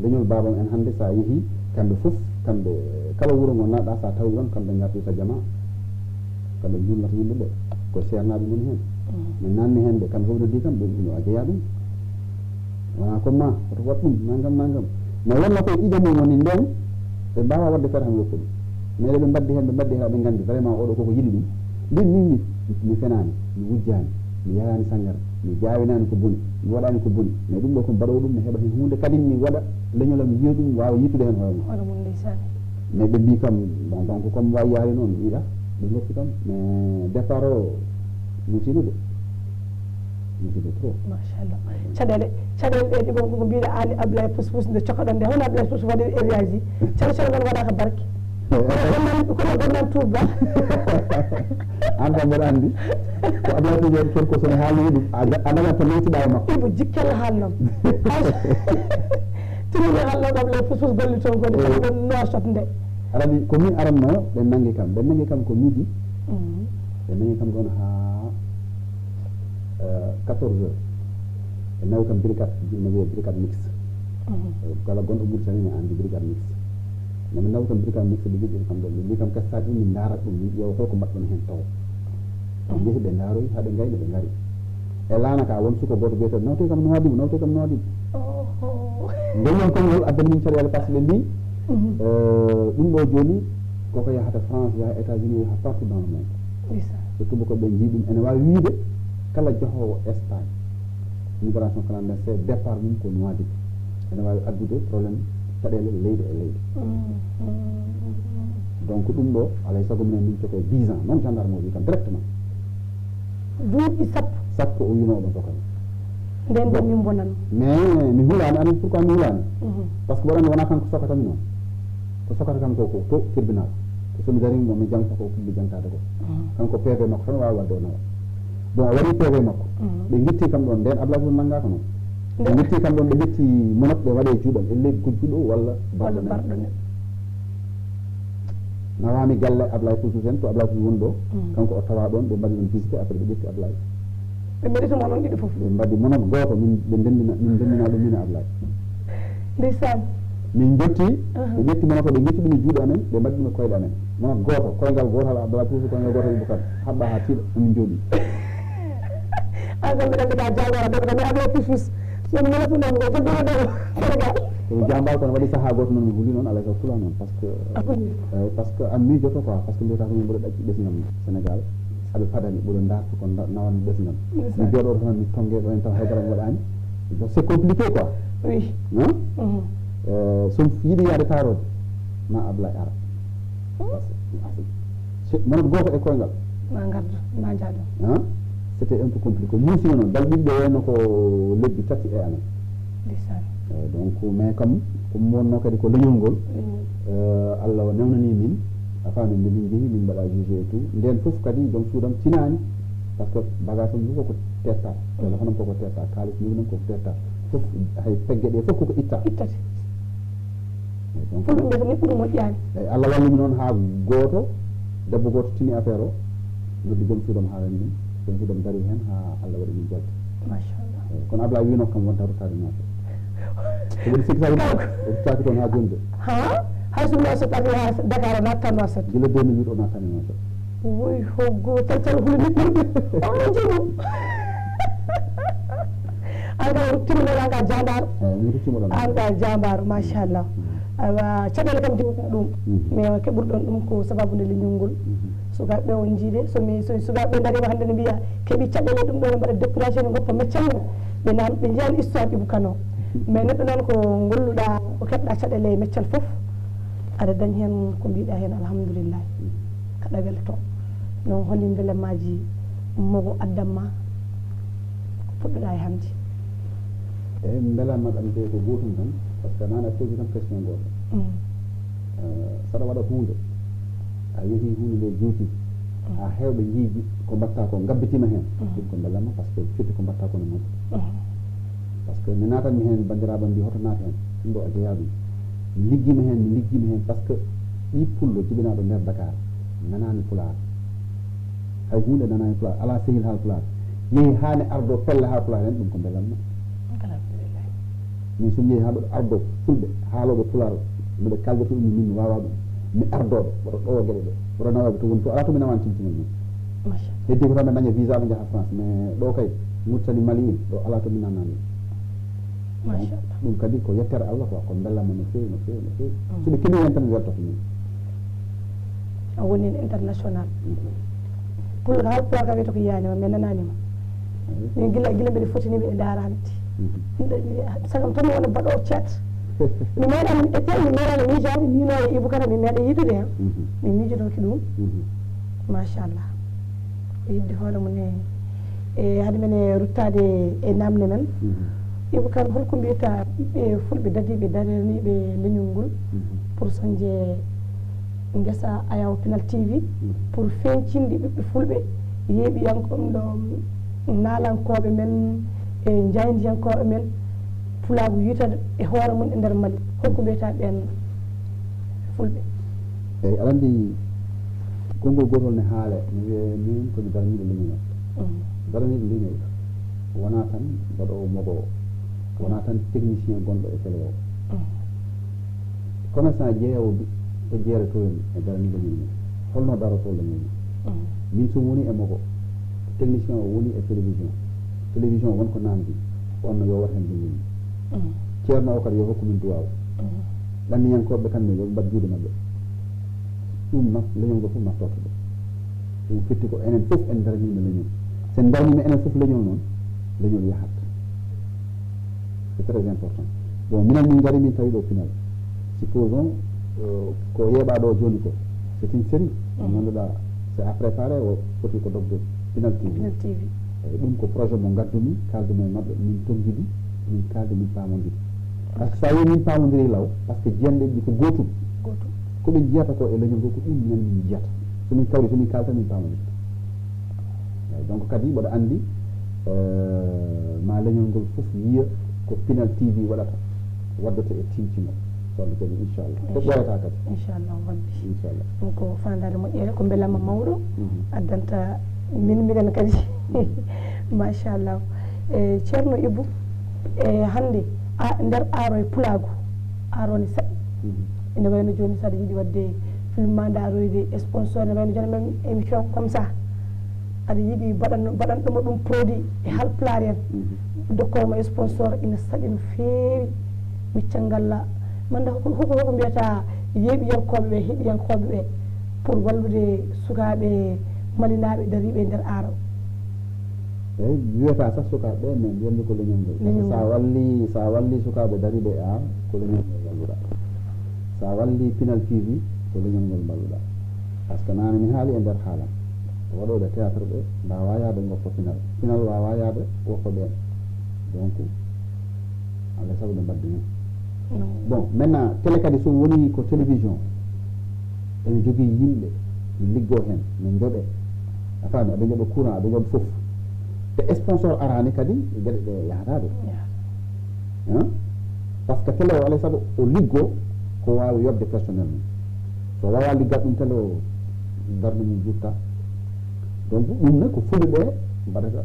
leñol babam en hande sa yeehi kamɓe foof kamɓe kala wuuro ngo naɗɗa sa tawi ɗon kamɓe gardi ta jama. Kamɓe julnata yimɓe ɓe koye seernaɓe goni hen. Min nanni hen ɓe kamɓe foof noddi kam ɓe ɗum a jeeya ɗum. Wona comme ma woto waɗ ɗum nangam nangam. Mais wonno koye ƴiƴam mum woni nden ɓe mbawa wadde feere hami woppa ɗum. Mais ɗo ɓe mbaddi hen ɓe mbaddi hen aɓe gandi vraiment oɗo koko yiɗi ɗum. Min min mi mi fenani mi wujjani mi yarani sangara mi jawinani ko boni mi waɗani ko boni mais ɗum ɗo ko mbaɗowo ɗum mi heɓa hen hunde kadi mi waɗa leñolam yiya ɗum wawa yittude hen hoore mum. Hoore mum ndeysan. Mais ɓe mbi kam bon donc comme wawi yaari noon mi yiɗa ɓe goppi kam mais départ o musino de. Musino trop. Machallah. Caɗele caɗele ɗe ɗiɓon koko mbiɗa an e Ablaye pousse pousse nde cokaɗon nde hono Ablaye pousse waɗi e réagi. Caɗe caɗe noon waɗaka barke. Kono bonnan tuba. An kam mboɗa andi ko Ablaye pousse waɗi toon ko sono haalni ɗum a dañat to nawtuɗa e makko. Ibo jikkella haalnam. Tunini haalno ɗam le pousse pousse golli toon koni ɗon nosot nde. Arani ko min aranno ɓe nangi kam ɓe nangi kam ko midi. Ɓe nangi kam ɗon ha quatorze heures. Ɓe nawi kam brigade, no wiyee brigade mixte. Kala gonɗo Mauritanie ne anndi brigade mixte. No ɓe nawi kam brigade mixte, ɓe joɗɗini kam ɗon. Ɓe mbii kam, "Kadi, sa ɗum min ndaarat ɗum, min ƴeewa holko mbaɗɗon heen taw." Ɓe njehi, ɓe ndaaroyi, haa ɓe ngayni, ɓe ngari. E laana ka, won suka gooto biyeteeɗo, "Nawte kam Nouadhibou, nawte kam Nouadhibou." Oho. Nden noon konngol addani min caɗeele, par ce que ɓe mbii, eh, ɗum ɗo jooni, koko yahata France, yaha États-Unis, yaha partout dans le monde. Ndeysaan. Surtout ko ɓe njii ɗum, ene waawi wiide kala jahoowo Espagne, migration clandestine, départ mum ko Nouadhibou. Ene waawi addude problème caɗeele leydi e leydi. Donc ɗum ɗo, alay sago minen min coke dix ans, noon gendarme o wi kam directement. Duuɓi sappo. Sappo o wino oɗon sokata. Nden ɗon min mbonan. Mais mi hulaani, an pourquoi mi hulaani? Par ce que waɗande wonaa kanko sokata mi noon. Ko sokata kam ko, ko to tribunal. Ko so mi darii mo, mi jangta ko mi jangtaade ko. Kanko P V makko tan waawi waɗde o nawa. Bon, o waɗi P V makko. Ɓe ngetti kam ɗon, nden Ablaye Sow nanngaaka noon. Ɓe ngetti kam ɗon, ɓe ngetti monot, ɓe waɗe juuɗam, elle gujjuɗo walla barɗo neɗɗo. Nawaami galle Ablaye Sow en, to Ablaye Sow woni ɗo. Kanko o tawa ɗon, ɓe mbaɗi ɗum visité, après ɓe ƴetti Ablaye. Ɓe mbaɗi to monon ɗiɗo fof. Ɓe mbaɗi monot gooto, min, ɓe ndenndina, min ndenndina ɗum min e Ablaye. Ndeysaan. Min njotti, ɓe ƴetti monot o, ɓe ngetti ɗum e juuɗe amen, ɓe mbaɗi ɗum e koyɗe amen. Monot gooto, koyngal gootal Ablaye Sow, koyngal gootal Boubacar. Haɓɓa haa tiiɗa, min njooɗi. An kam mbiɗa anndi ka jaagora, donc, mi Ablaye Sow. Sono mala fu nango ko dole dole Sénégal. Kono jamba kono waɗi saha goto noon mi huli noon alay sago pula noon par ce que eh, par ce que an miijoto quoi par ce que mbiyata ko min mboɗo ɗacci ɓesngal Sénégal aɓe padani ɓoɗo darta ko nawan ɓesngal mi jooɗoto tan mi tonge ɗo en taw haydara mi waɗani donc c'est compliqué quoi. Oui. Hein? Mhm. Eh, so yiɗi yaade taarode ma Ablaye ara. Parce que, parce que, monat gooto e koyngal. Ma ngardu, ma njaadu. Hein? C'était un peu compliqué. Muusino noon, bal ɓiɓɓe wayno ko lebbi tati e amen. Ndeysaan. Eh, donc, mais kam, ko mi wonno kadi ko leñol ngol, eh, Allah o newnani min, a faami nde min njehi, min mbaɗa jugé et tout. Nden fof kadi, joom suudam tinaani, par ce que bagage am fof koko tetta, téléphone am koko tetta, kaalis mum koko tetta. Fof, hay pegge ɗe fof koko itta. Ittata. Fulɓe mbiyata ni ɓuri moƴƴaani. Eyi, Allah walli mi noon haa gooto, debbo gooto tini affaire o, noddi joom suudam haalani ɗum. Joom suudam dari heen haa Allah waɗi min jalti. Machallah. Eyi, kono Ablaye wiino kam wonta ruttaade Nouakchott. Ko waɗi sikki sa ruttaaki toon haa jooni de. Ha? Hay so Nouakchott ari haa Dakar o naattan Nouakchott. Gila deux mille huit o naattan e Nouakchott. Woy hoggo tal tal huli neɗɗo. O jino. An ka ruttima ɗon an ka jambar. Eyi, mi ruttima ɗon. An ka jambar machallah. Awa caɗeele kam jiwata ɗum mais keɓurɗon ɗum ko sababu nde leñol ngol. Sukaaɓe ɓe on jiiɗe somi so sukaaɓe ɓe darima hannde ne mbiya keɓi caɗeele ɗum ɗo ne mbaɗa découragé ne goppa meccal mum. Ɓe nan ɓe njiyan histoire Ibou Kane o. Mais neɗɗo noon ko ngolluɗa ko keɓɗa caɗeele e meccal fof aɗa dañ heen ko mbiɗa heen alhamdulillahi. Kaɗa welto noon holi mbelamaaji mogo addamma ko puɗɗoɗa e hannde? Eyi mi mbelama kam de ko gootum tan par ce que nana posi kam question gooto. Saɗa waɗa huunde a yehi huunde nde juuti ha hewɓe njiiji ko mbatta ko ngabbitima heen ɗum ko mbelama par ce que firti ko mbatta ko no moƴƴi. Par ce que mi natanmi heen banndiraaɓe mbi hoto naat heen ɗum ɗo a jeyaa ɗum. Mi liggima heen mi liggima heen par ce que ɓi pullo jibinaaɗo nder Dakar nanaani pulaar. Hay huunde nanaani pulaar alaa sehil haal pulaar. Yehi haa ne ardoo pelle haal pulaar heen ɗum ko mbelamma. Min so mi yehi haa mboɗo ardoo fulɓe haalooɓe pulaar mboɗo kaalda to ɗum min mi waawaa ɗum. Mi ardooɓe mboɗo ɗowa geɗe ɗe mboɗo nawaaɓe to woni fof alaa to mi nawaani tintinal mum. Heddi ko tan ɓe daña visa ɓe njaha France mais ɗo kay Mauritanie Mali en ɗo alaa to mi nanaani. Machallah. Ɗum kadi ko yettere Allah quoi ko mbellamma no feewi no feewi no feewi. So ɓe keɓi hen tan mi weltoto min. A woni hen international. Pullo ko haalpulaar ka wiyata ko yiyaani ma mais nanaani ma. Min gila gila mbiɗa fotini mbiɗa ndaarani. Sagam tan mi wona baɗoowo ceet. Mi meeɗani e tel mi meeɗani miijaade miino e Ibou Kane mi meeɗa yiidude hen. Min miijotooki ɗum. Machallah. Ko yidde hoore mum e e hade men e ruttaade e namde men. Ibou Kane holko mbiyata ɓiɓɓe fulɓe dadiiɓe daraniiɓe leñol ngol pour soñde ngesa ayaw Pinal T V pour feeñcinde ɓiɓɓe fulɓe yeeɓiyankooɓe ɗo naalankooɓe men e njaayndiyankooɓe men pulaagu yiytata e hoore mum e nder Mali holko mbiyata ɓeen fulɓe? Eyi aɗa anndi konngol gootol ne haale mi wiye min komi daraniiɗo leñol. Daraniiɗo leñol. Wonaa tan mbaɗoowo mogo o, wonaa tan technicien gonɗo e télé o. Commerçant jeeyawo bi-, ɗo jeere to en e darani leñol mum. Holno darotoo leñol mum? Min so mi woni e mogo, technicien o woni e télévision. Télévision won ko namdi, on no yo wat heen junngo mum. Ceerno o kadi yo hokku min duwaaw. Ɗanniyankooɓe kamɓe yo ɓe mbaɗ juuɗe maɓɓe. Ɗum naf-, leñol ngol fof naftorto ɗum. Ɗum firti ko enen fof en daraniima leñol. So en daraniima enen fof leñol noon, leñol yahat. C'est très important. Bon, minen min ngari min tawi ɗo pinal. Supposons, euh, ko yeeɓaa ɗo jooni ko, c'est une série. Mo ngannduɗaa, c'est à préparer, o foti ko dogde Pinal T V. Pinal T V. Eyyi, ɗum ko projet mo ngaddumi, kaaldumi e maɓɓe, min tonngidi, min kaaldi, min paamondiri. Par ce que so a wii min paamondiri law, par ce que jiyanɗeeji ko gootum. Gootum. Ko ɓe njiyata ko e leñol ngol, ko ɗum minen min njiyata. So min kawri, so min kaalta, min paamondirta. Eyyi, donc kadi mboɗo anndi, euh, ma leñol ngol fof yiya ko Pinal T V waɗata, waddata e Timtimol. So Allah jaɓi, inchallah. Ko ɓooyata kadi. Inchallah, rabbi. Inchallah. Ɗum ko faandaare moƴƴere, ko mbelaama mawɗo, addanta min, minen kadi. Machallah. E Ceerno Ibou, e hannde, a, nder aaro e pulaagu, aaro ne saɗi. Ene wayno jooni, so aɗa yiɗi waɗde film ma, ndaaroyde sponsor, ene wayno jooni même émission comme ça. Aɗa yiɗi mbaɗan-, mbaɗanɗoma ɗum produit e Haalpulaar en, dokkoma sponsor, ina saɗi no feewi. Miccal ngal la-, manda hoko, hoko, hoko mbiyata yeeɓiyankooɓe ɓe, heɗiyankooɓe ɓe, pour wallude sukaaɓe malinaaɓe dariiɓe e nder aaro? Eyyi, mi wiyata sah sukaaɓe ɓe, mais mbiyatmi ko leñol ngol. Leñol ngol. Sa walli, sa walli sukaaɓe dariiɓe e aar, ko leñol ngol walluɗa. Sa walli Pinal T V, ko leñol ngol mballuɗa. Par ce que naane mi haali e nder haalam. Waɗooɓe théâtre ɓe mbaawa yahde ngoppa Pinal. Pinal waawaa yahde woppa ɓeen. Donc, alaa e sago ɓe mbaddinee. Non. Bon, maintenant, télé kadi so woni ko télévision, ene jogii yimɓe, ɓe liggoo heen, ɓe njoɓee. A faami, aɓe njoɓa courant, aɓe njoɓa fof. Te sponsor araani kadi, geɗe ɗe yahata ɗo. Yahata. Hein? Par ce que télé o, alaa e sago o liggoo ko waawi yoɓde personnel mum. So waawaa liggaade ɗum, télé o darnde mum jutta. Donc, ɗum ne ko fulɓe ɓe mbaɗata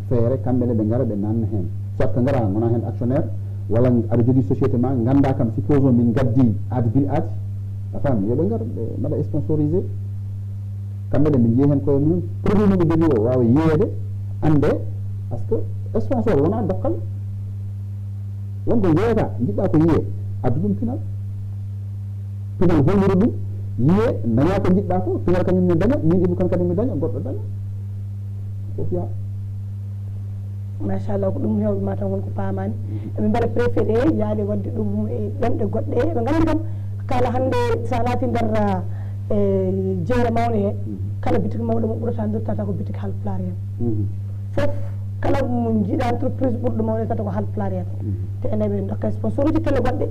feere, kamɓe ne ɓe ngara, ɓe nanna heen. Soit ɓe ngara, ngona heen actionnaire, walla aɗa jogii société ma, nganndaa kam, supposons min ngaddi Aadi Bil Aadi, a faami, yo ɓe ngar, ɓe mbaɗa sponsorisé. Kamɓe ne ɓe njiya heen koye mum, produit mo ɓe njogii o waawa yiyeede, annde, par ce que sponsor wonaa dokkal. Won ko njeeyata, njiɗɗa ko yiye, addu ɗum Pinal. Pinal hollira ɗum, yiye, daña ko njiɗɗa ko, Pinal kañum ne daña, min Ibou Kane kadi mi daña, goɗɗo daña. Fof yaa. Machallah, ko ɗum heewɓe ma tan won ko paamaani. Eɓe mbaɗa préféré yaade waɗde ɗum e ɗemɗe goɗɗe. Eɓe nganndi kam, kala hannde so a naati nder, eh, jeere mawne he, kala bitik mawɗo mo ɓurata ndottata ko bitik Haalpulaar en. Fof, kala mo njiɗa entreprise ɓurɗo mawde tata ko Haalpulaar en. Te ene ɓe ndokka sponsor uji télé goɗɗe,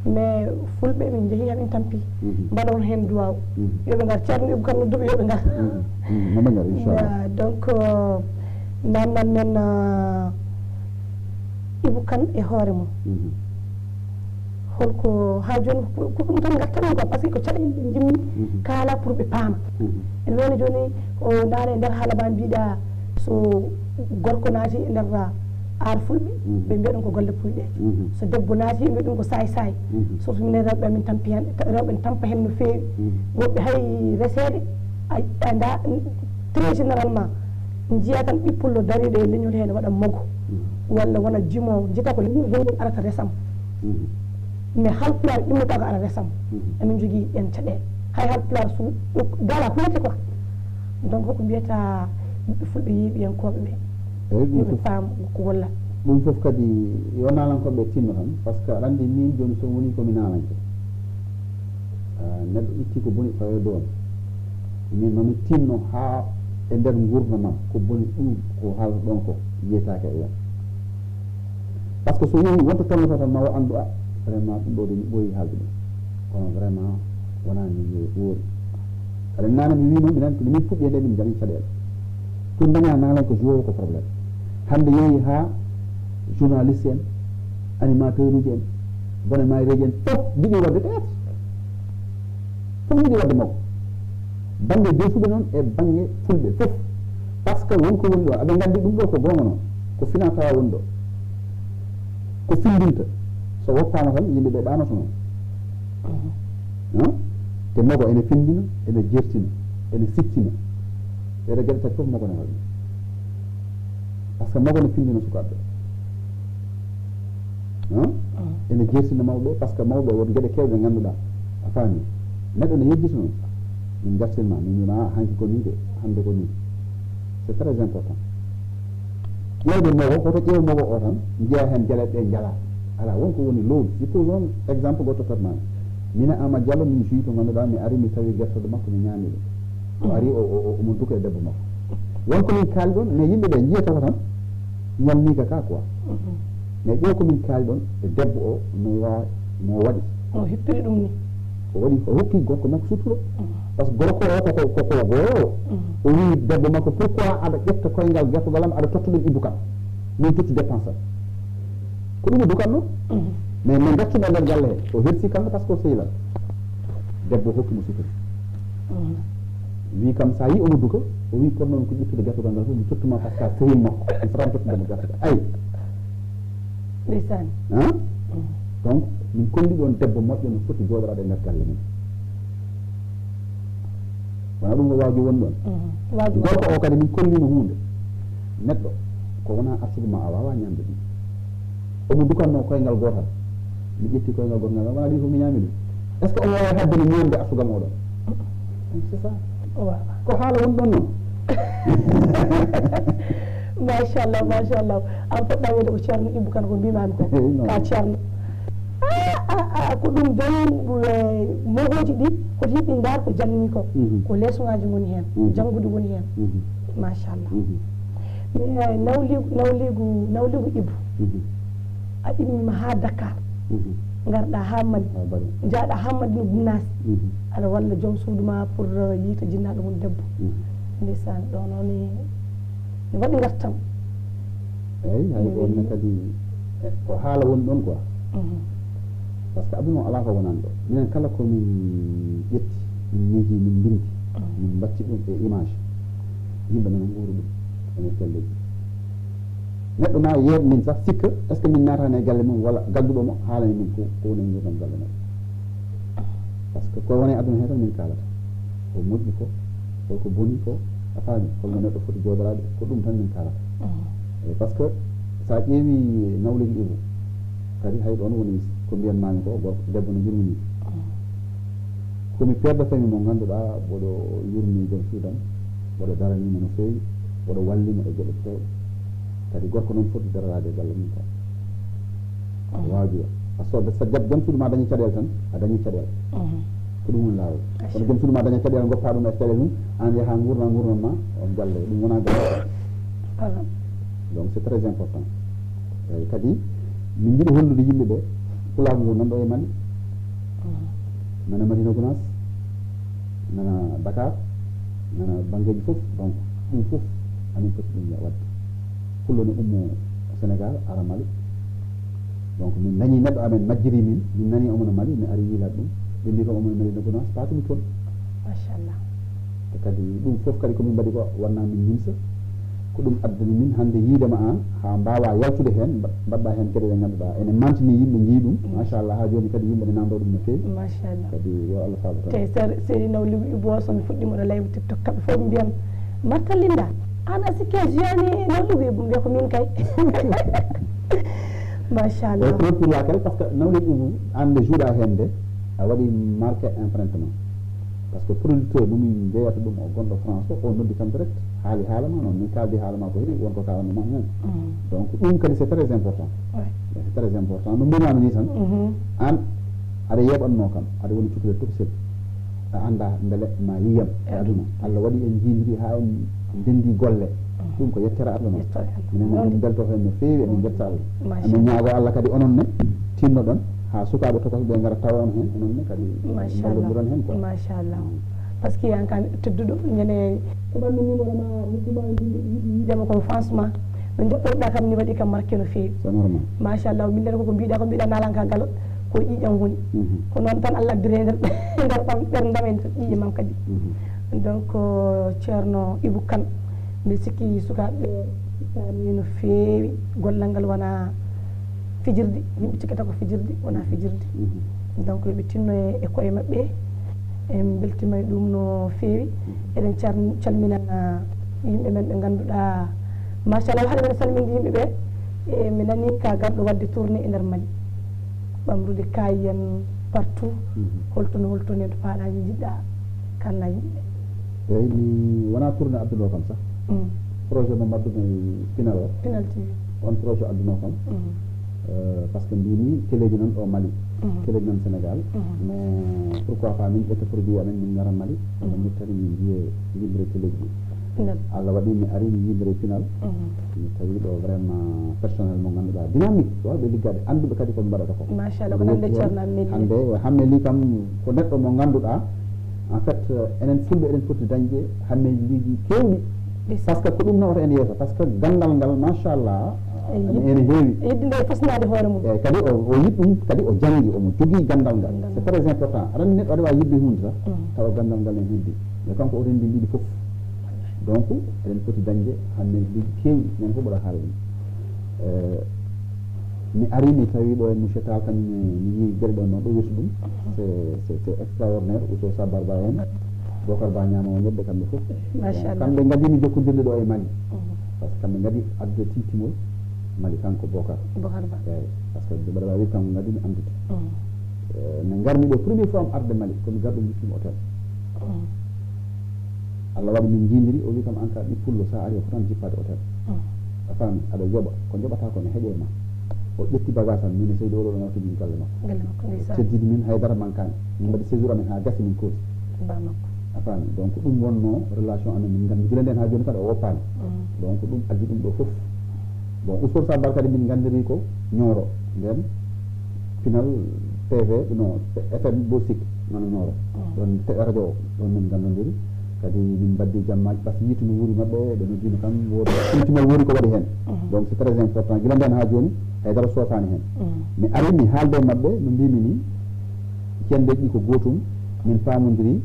mais fulɓe min njehi hamin tampi. Mbaɗon heen duwaaw. Yo ɓe ngar, Ceerno Ibou Kane nodduɓe, yo ɓe ngar. Mo ɓe ngar, inchallah. Ya, donc, euh, namdal men, euh, Ibou Kane e hoore mum. Holko haa jooni ko, ko ɗum tan ngartanon quoi, par ce que ko caɗeele ɗe njimmi kaala pour ɓe paama. Ene wayno jooni o ndaara e nder haala ma mbiɗa so gorko naati e nder aar fulɓe, ɓe mbiya ɗum ko golle puyɗe. So debbo naati, ɓe mbiya ɗum ko saay saay. So, so minen rewɓe amin tampi heen, rewɓe ne tampa heen no feewi. Woɓɓe hay reseede, a, a nda, très généralement, njiya tan ɓippollo dariiɗo e leñol heen waɗa mogo, walla wona jimoowo, njita ko leñol ngol arata resam. Mais Haalpulaar immotako ara resam. Emin njogii ɗeen caɗeele. Hay Haalpulaar so daala huunde quoi. Donc, hoko mbiyata ɓiɓɓe fulɓe yeeɓiyankooɓe ɓe? Eyi, ɗum yo ɓe fof, paam ko golla. Ɗum fof kadi yo naalankooɓe tinno tan, par ce que aɗa anndi min jooni so woni ko mi naalanke. Ah, neɗɗo itti ko boni fawi e dow am. Min mami tinno haa e nder nguurndam am ko boni ɗum ko haalata ɗon ko yiyetaake e yam. Par ce que so yehi wonto tolnoto tan ma o anndu, a, vraiment ɗum ɗo de mi ɓooyi haalde ɗum. Kono vraiment wonaa ni yo ɗoori. Kadi naane mi wiino minen ko min puɗɗi e nde min njaɓi caɗeele. Pour daña naalen ko joueur ko problème. Hannde yehi haa journaliste en, animateur uji en, bone mayreeji en, fof njiɗi waɗde théâtre. Fof njiɗi waɗde mawɗo. Bannge Jofuɓe noon e bannge Fulɓe fof. Parce que won ko woni ɗo, aɓe nganndi ɗum ɗo ko goonga noon, ko finaa tawaa woni ɗo, ko findinta. So woppaama tan, yimɓe ɓe ɗaanoto noon. Te mogo ene findina, ene jertina, ene sittina. Ɗeɗo geɗe tati fof mogo ne waɗi. Parce que mogo ne findina sukaaɓe. Ene jertina mawɓe, parce que mawɓe won geɗe kewɗe ngannduɗaa, a faami. Neɗɗo ne yejjita noon. Min ngartirma, min wima, "Ah, hanki ko nii de, hannde ko nii." C'est très important. Ƴeewde mogo, hoto ƴeew mogo o tan, njiya heen jaleeɗe ɗe njalaa. Alaa, won ko woni loowdi. Supposons exemple goɗɗo totma. Mina Ama Diallo, min juwi to ngannduɗaa, mi ari, mi tawi gertoɗo makko, mi ñaami ɗum. O ari, o, o, o, omo duka e debbo makko. Won ko min kaali ɗoon, mais yimɓe ɓe njiyata ko tan, ñamniika ka quoi. Mais ƴeew ko min kaali ɗoon, e debbo o, no wa-, no waɗi. O hippiri ɗum ni. O waɗi, o hokki gorko makko sutura. Parce que gorko o ko, ko, ko, ko goyoowo. O wii debbo makko, "Pourquoi aɗa ƴetta koyngal gertogal am, aɗa totta ɗum Ibou Kane? Min totti dépense am." Ko ɗum o dukanno. Mais min ngartuɓe e nder galle he, o hersi kanko parce que o sehil am. Debbo hokki mo sutura. Wii kam, so a yii omo duka, o wii, "Potnoomi ko ƴettude gertogal ngal fof, mi tottuma parce que a sehil makko. Mi fotaani tottude mo gertogal." Ayi. Ndeysaan. Hein? Donc, min kolli ɗoon debbo moƴƴo no foti jooɗoraade e nder galle mum. Wona ɗum ko waaju woni ɗoon. Waaju. Gorko o kadi min kolli mo huunde. Neɗɗo, ko wona arsugo ma a waawaa ñaamde ɗum. Omo dukanno koyngal gootal. Mi ƴetti koyngal gootal ngal, wona ɗi fof mi ñaami ɗum. Est-ce que omo waawi haɗde mi ñaamde arsugal mooɗon? C'est ça. Waaw. Ko haala woni ɗoon noon. Machallah, machallah. An poɗɗa wiyde ko Ceerno Ibou Kane ko mbimaami ko. Eyi, noon. Ka Ceerno. Ah, ah, ah, ko ɗum ɗon, eh, mogoji ɗi, ko yimɓe ndaar ko janni ko. Ko leçon ngaji ngoni hen, janngude woni hen. Machallah. Mais, eh, nawligu, nawligu, nawligu Ibou. A immima ha Dakar. Ngarɗa ha Mali. Jaaɗa ha Madina Gounass. Aɗa walla joom suudu ma pour, eh, yiita jinnaɗo mum debbo. Ndeysaan, ɗo noon ne, ne waɗi ngartam. Eyi, hay ɗoon ne kadi, eh, ko haala woni ɗoon quoi. Parce que aduna o alaa ko wonani ɗo. Minen kala ko min ƴetti, min miiji, min mbindi, min mbatti ɗum e image. Yimɓe nana nguura ɗum, ene pelle ɗum. Neɗɗo ma yeeɓ min sax sikka, est-ce que min naatani e galle mum walla gadduɗo mo haalani min ko, ko woni e nguurdam galle mum. Parce que ko woni e aduna he tan min kaalata. Ko moƴƴi ko, holko boni ko, a faami, holno neɗɗo foti jooɗoraade, ko ɗum tan min kaalata. Eyi, parce que so a ƴeewi nawleeji Ibou, kadi hay ɗoon woni ko mbiyanmaami ko, gorko debbo no yurmini. Ko mi père de famille mo ngannduɗaa mboɗo yurmini joom suudam, mboɗo daranii mo no feewi, mboɗo walli mo e geɗe keewɗe. Kadi gorko noon foti daroraade e galle mum ko. Waaju. A sooda, so jam, jom suudu ma dañi caɗeele tan, a dañi caɗeele. Ko ɗum woni laawol. Kono jom suudu ma daña caɗeele, goppa ɗum e caɗeele mum, aan yaha nguurna nguurndam ma, on galle, ɗum wona galle. Donc c'est très important. Eyi, kadi min njiɗi hollude yimɓe ɓe, pulaagu ngu nan ɗo e Mali, nana Madina Gounass, nana Dakar, nana banngeeji fof. Donc ɗum fof amin poti ɗum waɗde. Pullo ne ummo Sénégal, ara Mali. Donc min dañi neɗɗo amen majjiri min, min nani omo no Mali, mi ari yiilaade ɗum. Ɓe mbi kam omo no Mali no Gounass, paatumi toon. Machallah. Te kadi ɗum fof kadi ko min mbaɗi ko, wonnaa min nimsa. Ko ɗum addani min hannde yiide ma aan, haa mbaawaa yaltude heen, mba-, mbaɗɗaa heen geɗe ɗe ngannduɗaa ene mantini yimɓe, njii ɗum. Machallah, haa jooni kadi yimɓe ne nanndo ɗum no feewi. Machallah. Kadi yo Allah faabo tan. Te ser-, seri nawligu Ibou o, so mi fuɗɗiima ɗo live TikTok, kamɓe fof ɓe mbiyan, "Marta Linda, aan a sikki a jiyani nawligu Ibou?" Mbiya ko min kay. Machallah. Eyi, profil la kadi, parce que nawligu Ibou, aan nde juuɗa heen nde, a waɗi marqué empreinte ma. Parce que producteur mo min njeyata ɗum o gonɗo France o, o noddi kam direct, haali haala ma noon, min kaaldi haala ma ko heewi, won ko kaalanno ma heen. Donc ɗum kadi c'est très important. C'est très important. No mbimami ni tan, aan aɗa yeeɓatno kam, aɗa woni cukalel tokosel. A annda mbele ma yiyam e aduna. Allah waɗi en njiidiri haa en ndenndi golle. Ɗum ko yettere Allah noon. Yettere Allah. Minen noon, min mbelto heen no feewi, emin njetta Allah. Amin ñaago Allah kadi onon ne, tinnoɗon haa sukaaɓe tokosɓe ngara tawa on heen, onon ne kadi mballondiron heen quoi. Machallah. Parce que an kan tedduɗo, ñande keɓanmi numéro ma, noddu ma, yiɗi yiidema ko, franchement, no joɗɗorɗa kam ni waɗi kam marqué no feewi. C'est normal. Machallah, min nden koko mbiɗa, ko mbiɗa nalanka galo, ko ƴiƴam woni. Ko noon tan Allah addiri e nder, nder ɓer-, ɓerndam e nder ƴiƴe mam kadi. Donc, euh, Ceerno Ibou Kane, Mbiɗa sikki sukaaɓe ɓe paami no feewi, gollal ngal wonaa fijirde, yimɓe cikkata ko fijirde, wonaa fijirde. Donc, yo ɓe tinno e, e koye maɓɓe. En mbeltiima e ɗum no feewi. Eɗen car-, calmina yimɓe men ɓe ngannduɗaa, machallah, hade men salminde yimɓe ɓe. E, mi nanii ka garɗo waɗde tournée e nder Mali. Ɓamrude kaayen partout. Holto no, holto ne to paaɗaa njiɗɗaa kaalna yimɓe ɓe? Eeyi, mi wonaa tournée adduno kam sah. Projet mo mbaɗduno e Pinal o. Pinal T V. On projet adduno kam. Euh, parce que mbimi teleji nan ɗo Mali, teleji nan Sénégal. Mais pourquoi pas min ƴetta produit amen, min ngara Mali, walla Mauritanie, min mbiye yimre teleji ɗi. Pinal. Allah waɗi mi ari mi yimre Pinal. Mi tawi ɗo vraiment personnel mo ngannduɗaa dynamique, ɗo ɓe liggade, annduɓe kadi ko ɓe mbaɗata ko. Machallah, ko nande Ceerno Ammeli. Hannde o Hammeli kam ko neɗɗo mo ngannduɗaa, en fait, euh, enen fulɓe eɗen poti dañde Hammeliiji keewɗi. Parce que ko ɗum nawata en yeeso, parce que ganndal ngal, machallah, ene heewi. Yiɗde nde fosnaade hoore mum. Eeyi, kadi o, o yiɗ ɗum, kadi o janngi, omo jogii ganndal ngal. C'est très important. Aɗa anndi neɗɗo aɗa waawi yiɗde huunde tan, tawa ganndal ngal ne heddi. Mais kanko o renndi ɗiɗi fof. Donc, eɗen poti dañde Hammeliiji keewɗi, ñande fof mboɗo haala ɗum. Euh, mi ari, mi tawi ɗo e monsieur Tall, kañum mi yii geɗe ɗo no ɗo wetu ɗum. C'est, c'est, c'est extraordinaire. Ousseyn Sabar Ba en, Bokar Ba ñaama o ñebbe kamɓe fof. Machallah. Kamɓe ngadimi jokkodirde ɗo e Mali. Parce que kamɓe ngadi addude tintimol Mali, kanko Bokar. Bokar Ba. Eeyi, parce que mbaɗa waawi kanko ngadimi anndude. Eh, nde ngarmi ɗo, premier fois am arde Mali, ko mi garɗo jippimi hôtel. Allah waɗi min njiidiri, o wi kam, "An ka ɓi pullo, sa ari o fotan jippaade hôtel." A faami, aɗa yoɓa, ko njoɓata ko ne heƴe ma. O ƴetti bagage am, min e Seydi Olo nawti min galle makko. Galle makko, ndeysaan. Teddini min, haydara mankaani. Min mbaɗi séjour amen haa gasi min kooti. Ba makko. A faami, donc ɗum wonno relation amen, min nganndi gila nden haa jooni kadi o woppaani. Donc ɗum addi ɗum ɗo fof. Bon, Ousmane Sabar kadi min nganndiri ko Nioro, nden Pinal T V, no F M Bosik, nono Nioro. Ɗon te-, radio o, ɗon min nganndondiri. Kadi min mbaddi jammaaji, parce que yiitu mi wuuri maɓɓe, ɓe noddino kam, woodi, kultimal woodi ko waɗi heen. Donc c'est très important. Gila nden haa jooni, haydara soofaani heen. Mi ari, mi haalde e maɓɓe, no mbimi ni, cenndeeji ɗi ko gootum, min paamondiri.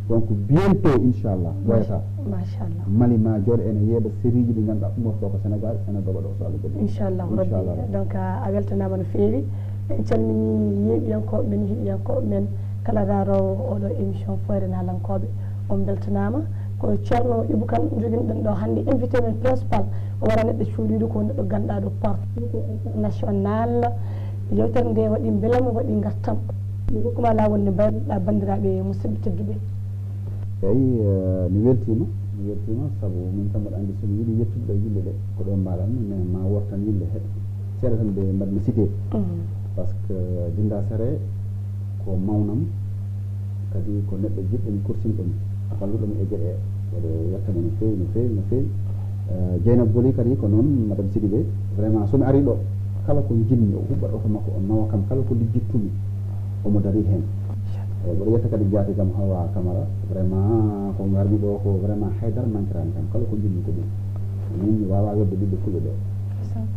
Donc bientôt, inchallah, wayata. Machallah. Mali ma jooɗo ene yeeɓa sériiji ɗi ngannduɗaa ummoto ko Sénégal, ene doga ɗo, so Allah jaɓi. Inchallah, Rabbi. Inchallah. Donc, a, a weltanaama no feewi. En calmini yeeɓiyankooɓe men, heɗiyankooɓe men, kala daaroowo oɗo émission Fooyre Naalankooɓe. On mbeltanaama. Ko Ceerno Ibou Kane njoginɗen ɗo hannde, invité men principal. O wara neɗɗo cuuɗiiɗo, ko neɗɗo ganduɗaa ɗo partout, ko international. Yewtere nde waɗi mbelam, waɗi ngartam. Mi rokkuma laawol nde mbaynoɗaa banndiraaɓe musidɓe tedduɓe. Eyi, eh, mi weltiima, mi weltiima, sabu min kam mbaɗa anndi so mi yiɗi yettude ɗo yimɓe ɓe, ko ɗo mbaalanmi, mais ma wootan yimɓe heɗ-, seeɗa tan ɓe mbaɗmi cité. Parce que Dinda Sere ko mawnam, kadi ko neɗɗo jiɗɗo mi, kursinɗo mi, balluɗo mi e geɗe, mboɗo yettamo no feewi, no feewi, no feewi. Eh, Dieynaba Boli kadi ko noon, Madame Sidibé, vraiment so mi ari ɗo, kala ko njiɗmi o huɓɓat oto makko, o nawa kam, kala ko lijjittumi omo darii heen. Eh, mboɗo yetta kadi njaatigam Hawa Camara, vraiment ko ngarmi ɗo ko vraiment haydara mankiraani kam, kala ko njiɗmi ko ɗum. Min mi waawaa wedde ɓiɓɓe fulɓe ɓe.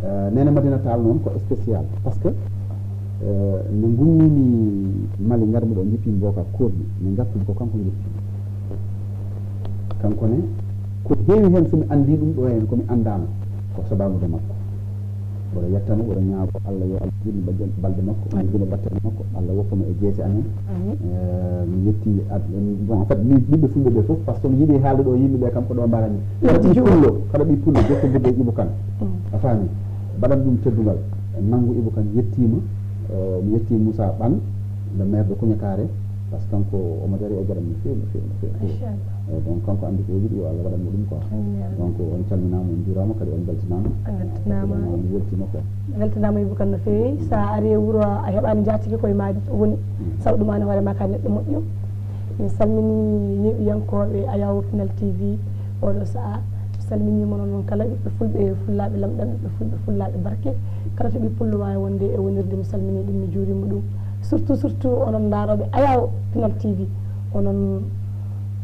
Eh, Neene Madina Tall noon ko spécial, parce que, eh, nde ngummimi Mali ngarmi ɗo, jippimi Bokar, koɗmi, min ngartumi ko kanko njippimi. Kanko ne, ko heewi heen so mi anndi ɗum ɗo heen, ko mi anndaano, ko sababude makko. Mboɗo yettamo, mboɗo ñaago Allah yo Allah juutnu balɗe, balɗe makko, juutnu battane makko, Allah woppa mo e jeese amen. Amin. Eh, mi yetti ad-, bon, en fait, mi, ɓiɓɓe fulɓe ɓe fof, parce que mi yiɗi haalde ɗo yimɓe ɓe kam ko ɗo mbarami. Kala ɓi pullo, kala ɓi pullo, jokkondirde e Ibou Kane. A faami? Mbaɗan ɗum teddungal. Nanngu Ibou Kane yettiima, eh, mi yetti Moussa Ɓan, le maire de Kougnakare, parce que kanko omo darii e gaɗam no feewi, no feewi, no feewi, no feewi. Machallah. Eh, donc kanko anndi ko o yiɗi, yo Allah waɗan mo ɗum quoi. Amin, ya Rabbi. Donc on calminaama, on njuuraama, kadi on mbeltanaama. A weltanaama. Vraiment mi weltiima quoi. A weltanaama Ibou Kane no feewi. Sa ari e wuro a heɓaani njaatigi koye ma woni. Sabu ɗum an e hoore ma ka neɗɗo moƴƴo. Mi salmini yeeɓiyankooɓe Ayawo Pinal T V oɗo sahaa. Mi salminiima noon, noon kala ɓiɓɓe fulɓe, fullaaɓe lamɗam, ɓiɓɓe fulɓe, fullaaɓe barke. Kala to ɓii pullo waawi wonde e wonirde, mi salminii ɗum, mi juuriima ɗum. Surtout, surtout onon ndaarooɓe Ayawo Pinal T V, onon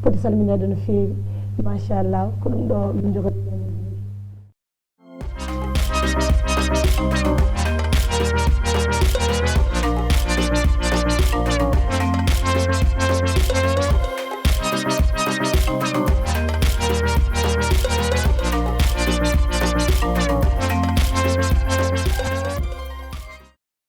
poti salmineede no feewi. Machallah, ko ɗum ɗo min njoganii.